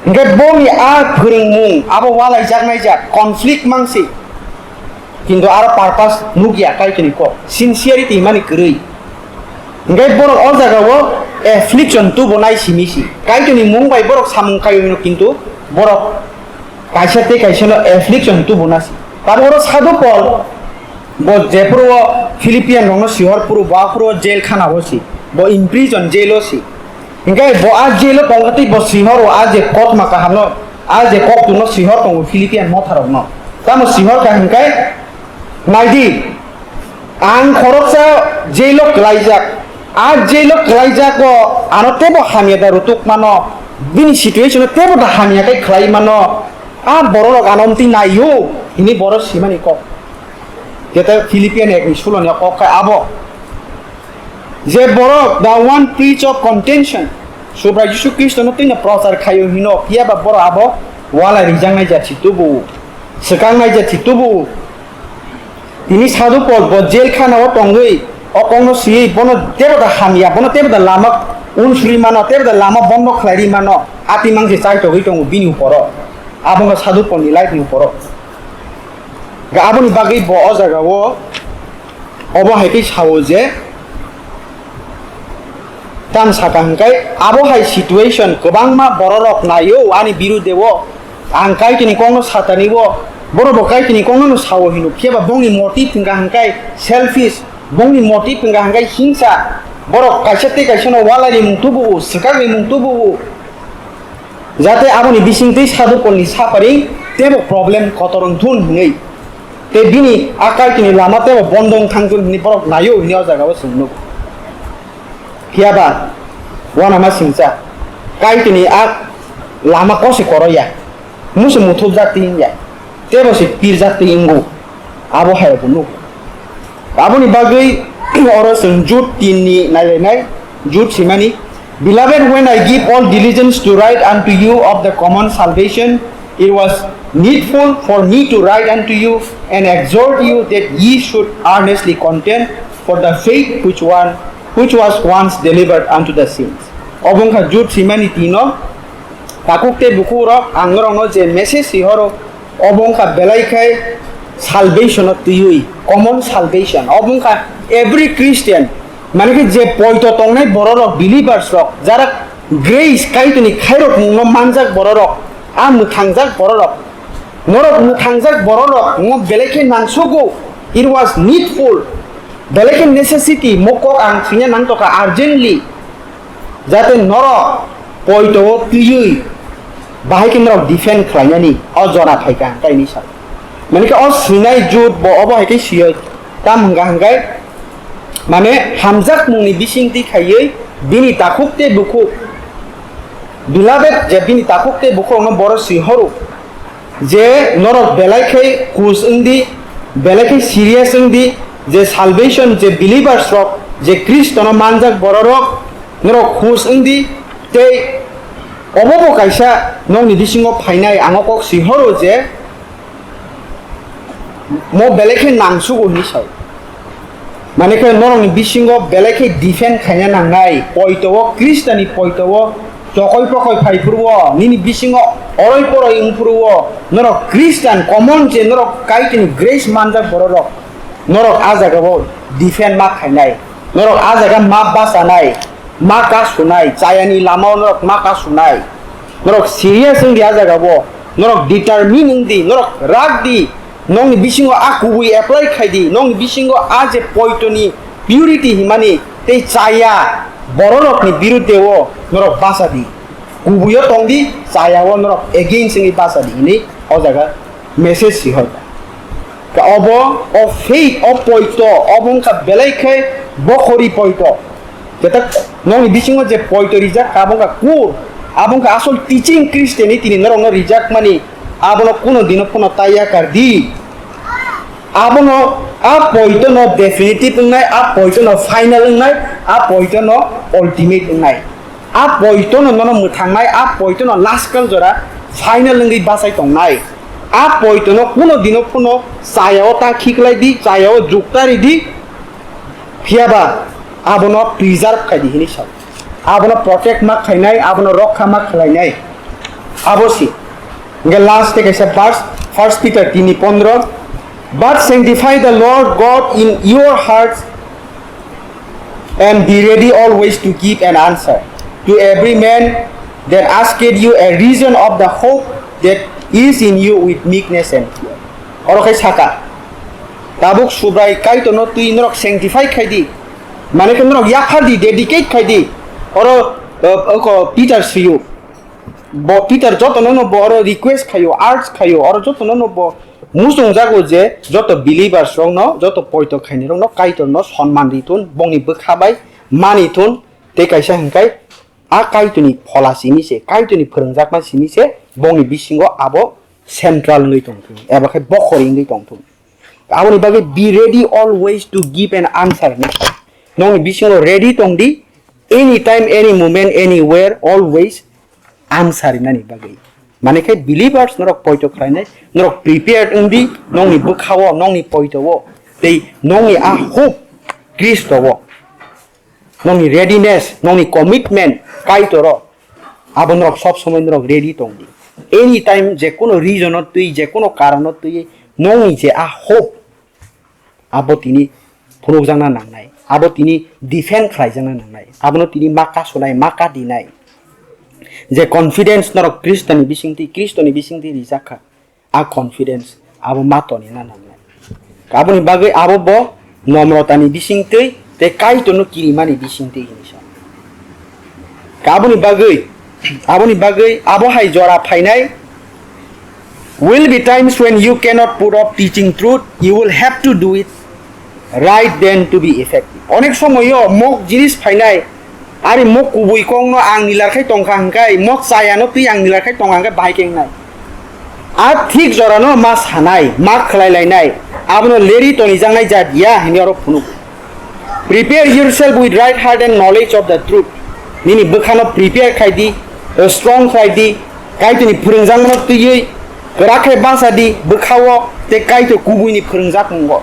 Hingke bongni a phwrwngmung abo walaijaknai jat, conflict mang si. Kintu aro purpose nukya Kaitorni kok, sincerity himani kwrwi. Hingke borok o jagao affliction tubo nai simi si. Kaitorni mung bai borok samung kaio hino, kintu borok kaisa tei kaisano affliction tubo na si. Tamo oro Sadhu Paul bo jephuru o Philippian rokno sihor phuru, bo aphuru o jail khana o si, bo imprison jail o si. Hingke bo a jail o tongkha tei bo sihor o a je kothoma kahamno, a je koktwmno sihor tongo Philippian motharokno. Tamo sihor kha hingke, naidi, ang khoroksa jail o kwlaijak. A jail o kwlaijak o ano tebo hamya da rutuk mano, bini situation o tebo da hamya khe khlai mano. A bororok ano omtwi naio, hini borok simani kok. Jeta Philippian ek ni sulo ni kok khe abo. Je borok the one preach of contention, Subrai Jisu Khristono twino prochar khaio hino, phiya ba borok abo walai rijaknai jat si tubu, swkangnai jat si tubu. Tini Sadhu Paul bo jail khana o tongwi, o kokno swiwi bono tebo da hamya, bono tebo da lama unsuri mano, tebo da lama bondo khlai ri mano, ati mang se chai togwi tongo bini uporo. Abo wngkha Sadhu Paul ni life ni uporo. Ga aboni bagwi bo o jaga o obo hai khe sao je, Ang saka hwnkhe abo hai situation kwbangma bororok naio ani birudeo. Ang Kaitorni kokno satani o, borok bo Kaitorni kokno no sao hino, phiya ba bongni motive hwnkha hwnkhe selfish, bongni motive hwnkha hwnkhe hingsa, borok kaisa tei kaisa no walai rimung tubu, swkak rimung tubu, jate aboni bising tei sadhu Polni suffering tebo problem kotor wngthun hwnwi, tei bini a Kaitorni lama tebo bondo wngthangthun hwnwi borok naio hwnwi o jagao chwng nugo. Phiya ba uanama singcha, Kaitorni a lama kose koroya, musu muthubjak twi wngya, tebo se pirjak twi wngo, abo hai bo nuk. Aboni bagwi oro chwng Jude tin ni nailainai, Jude simani, "Beloved, when I give all diligence to write unto you of the common salvation, it was needful for me to write unto you and exhort you that ye should earnestly contend for the faith which one, which was once delivered unto the saints." Obo wngkha Jude simani tino, takhuk tei bukhuk rok ang norokno je message si horo, obo wngkha belai khai salvation o twiwi, common salvation. Obo wngkha every Christian, mane khe je poito tongnai bororok, believers rok, jara grace Kaitorni khairokmungno manjak bororok, a mwthangjak bororok, norok mwthangjak bororok ngo belai khe nangsugo, it was needful, belai khe necessity, mo kok ang thwina nangtokha urgently, jate norok poito o twiwi bahai khe norok defend khlainani o jora phaikha hwnkhe ni sal. Mane khe o swinai Jude bo obo hai khe siyo, tam hwnkha hwnkhe mane hamjakmungni bisingtwi khaiwi bini takhuk tei bukhuk, beloved, je bini takhuk tei bukhukno boro si horo je norok belai khe khus wngdi, belai khe serious wngdi, je salvation, je believers rok, je Khristono manjak bororok, norok khus wngdi, tei obo bo kaisa nokni bisingo phainai, ang o kok si horo je mo belai khe nangsugo hinwi sao. Mane khe norokni bisingo belai khe defend khaina nangnai, poito o, Khristani poito o chokoi pokoi phai phuru o, nini bisingo oroi poroi wng phuru o, norok Christian common je norok Kaitorni grace manjak bororok, norok a jaga o defend ma khainai, norok a jaga ma bachanai, ma kasunai, chayani lama o norok ma kasunai, norok serious wng di a jaga o, norok determine wng di, norok rak di, nokni bisingo a kubui apply khai di, nokni bisingo a je poitoni purity himani tei chaya bororokni birudde o norok bacha di. Kubuio tong di, chaya o norok against wngwi bacha di hinwi o jaga message si hor. Ka obo, o faith, o poito, obo wngkha belai khe bokhori poito. Jeta nokni bisingo je poito rijak, abo wngkha kur, abo wngkha asol teaching Christianity ni norokno rijakmani, abono kuno dino phano ta yakar di. Abono a poito no definitive wngnai, a poito no final wngnai, a poito no ultimate wngnai. A poito no nono mwthangnai, a poito no last kal jora final wngwi bachai tongnai. A poito no kuno dino phano chaya o ta khiklai di, chaya o jukta ri di, phiya ba abono preserve khai di hinwi sa. Abono protect ma khainai, abono rokha ma khlainai. Abo si. Hingke last te kaisa verse, First Peter tini pondro, "But sanctify the Lord God in your hearts and be ready always to give an answer to every man that asketh you a reason of the hope that is in you with meekness and fear." Oro khai saka, tabuk Subrai Kaitorno twi norok sanctify khai di, mane khe norok yaphar di, dedicate khai di. Oro, uh, oko Peter swiyo. Bo Peter jotono no bo oro request khaio, urge khaio, oro jotono no bo muchungjago je joto believers rokno, joto poito khainai rokno Kaitorno sonman ri thun, bongni bwkha bai mani thun, tei kaisa hwnkhe a Kaitorni phola simi se, Kaitorni phwrwngjakma simi se, bongni bisingo abo central wngwi tong thun, eba khe bokhori wngwi tong thun. Aboni bagwi be ready always to give an answer hinwi sa. Nokni bisingo ready tong di, anytime, any moment, anywhere, always answer rinani bagwi. Mane khe believers norok poito khlainai, norok prepared wng di, nokni bwkhao, nokni poito o, tei nokni a hope Khristo o. Nokni readiness, nokni commitment Kaitor o, abo norok sob somoi norok ready tong di. Anytime je kono reason o twi, je kono karon o twi, nokni je a hope, abo tini phunukjakna nangnai. abo tini defend khlaijakna nangnai, abono tini ma kasunai, ma kadinai. Je confidence norok Khristoni bisingtwi, Khristoni bisingtwi rijak kha, a confidence abo ma tonina nangnai. Aboni bagwi abo bo nomrotani bisingtwi tei Kaitorno kirimani bisingtwi hinwi sa. Aboni bagwi, aboni bagwi abo hai jora phainai. Will be times when you cannot put off teaching truth, you will have to do it right then to be effective. Onek somoyo mok jinis phainai, ari mok kubui kokno ang nilar khai tongkha hwnkhe, mok chayano twi ang nilar khai tongkha hwnkhe bahai khe wngnai. A thik jorano ma sanai, ma khlai lainai, abono leri tonijaknai jat ya hinwi oro phunuk. Prepare yourself with right heart and knowledge of the truth. Nini bwkhano prepare khai di, eh, strong khai di, Kaitorni phwrwngjakmano twiwi kwrak khai basa di bwkhao tei Kaitor kubuini phwrwngjakmungo.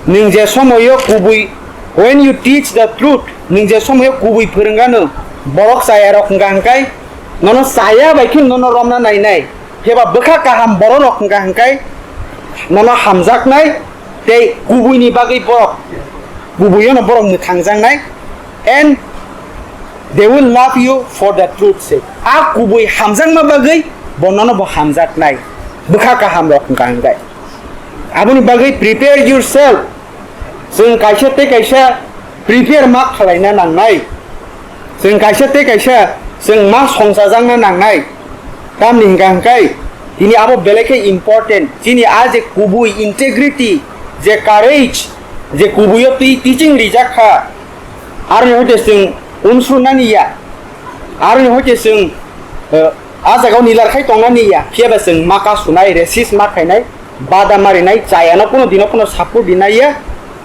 Nwng je somoyo kubui, when you teach the truth, nwng je somoyo kubui phwrwngano borok chayarok hwnkha hwnkhe nono chaya bai khe nono romna nainai. Phiya ba bwkha kaham bororok hwnkha hwnkhe nono hamjaknai tei kubuini bagwi borok, kubuiono borok mwthangjaknai, and they will love you for the truth sake. A kubui hamjakma bagwi bo nono bo hamjaknai, bwkha kahamrok hwnkha hwnkhe. Aboni bagwi prepare yourself. Chwng kaisa tei kaisa prepare ma khlaina nangnai. Chwng kaisa tei kaisa chwng ma songchajakna nangnai. Tamni hwnkha hwnkhe tini abo belai khe important. Chini a je kubui integrity, je courage, je kubuio twi teaching rijak kha, aroni hoite chwng unsurnani ya, aroni hoite chwng, eh, a jagao nilar khai tongnani ya, phiya ba chwng ma kasunai, resist ma khainai, bada marinai, chayano kuno dino kuno support dinai ya,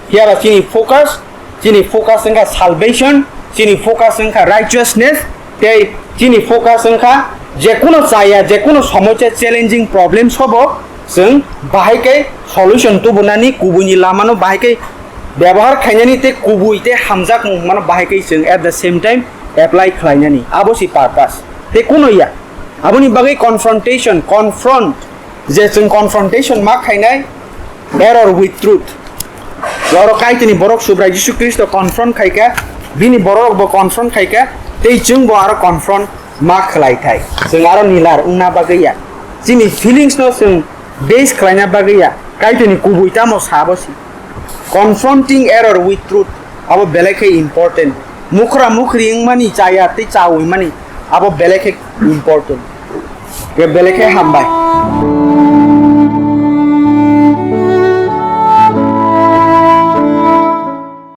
phiya ba chini focus, chini focus wngkha salvation, chini focus wngkha righteousness, tei chini focus wngkha jekuno chaya, jekuno somosya, challenging problems hobo chwng bahai khe solution tubunani, kubuini lamano bahai khe byabohar khainani tei kubui tei hamjakmung hwnmano bahai khe chwng at the same time apply khlainani, abo si purpose. Tei kuno ya, aboni bagwi confrontation, confront, je chwng confrontation ma khainai error with truth. Oro Kaitorni borok Subrai Jisu Khristo confront khaikha, bini bororokbo confront khaikha, tei chwngbo aro confront ma khlai thai. Chwng aro nilar wngna bagwi ya. Chini feelings no chwng base khlaina bagwi ya. Kaitorni kubui tamo sabo si. Confronting error with truth abo belai khe important. Mukhra mukhri wngmani chaya tei chawi mani abo belai khe important. Belai khe hambai.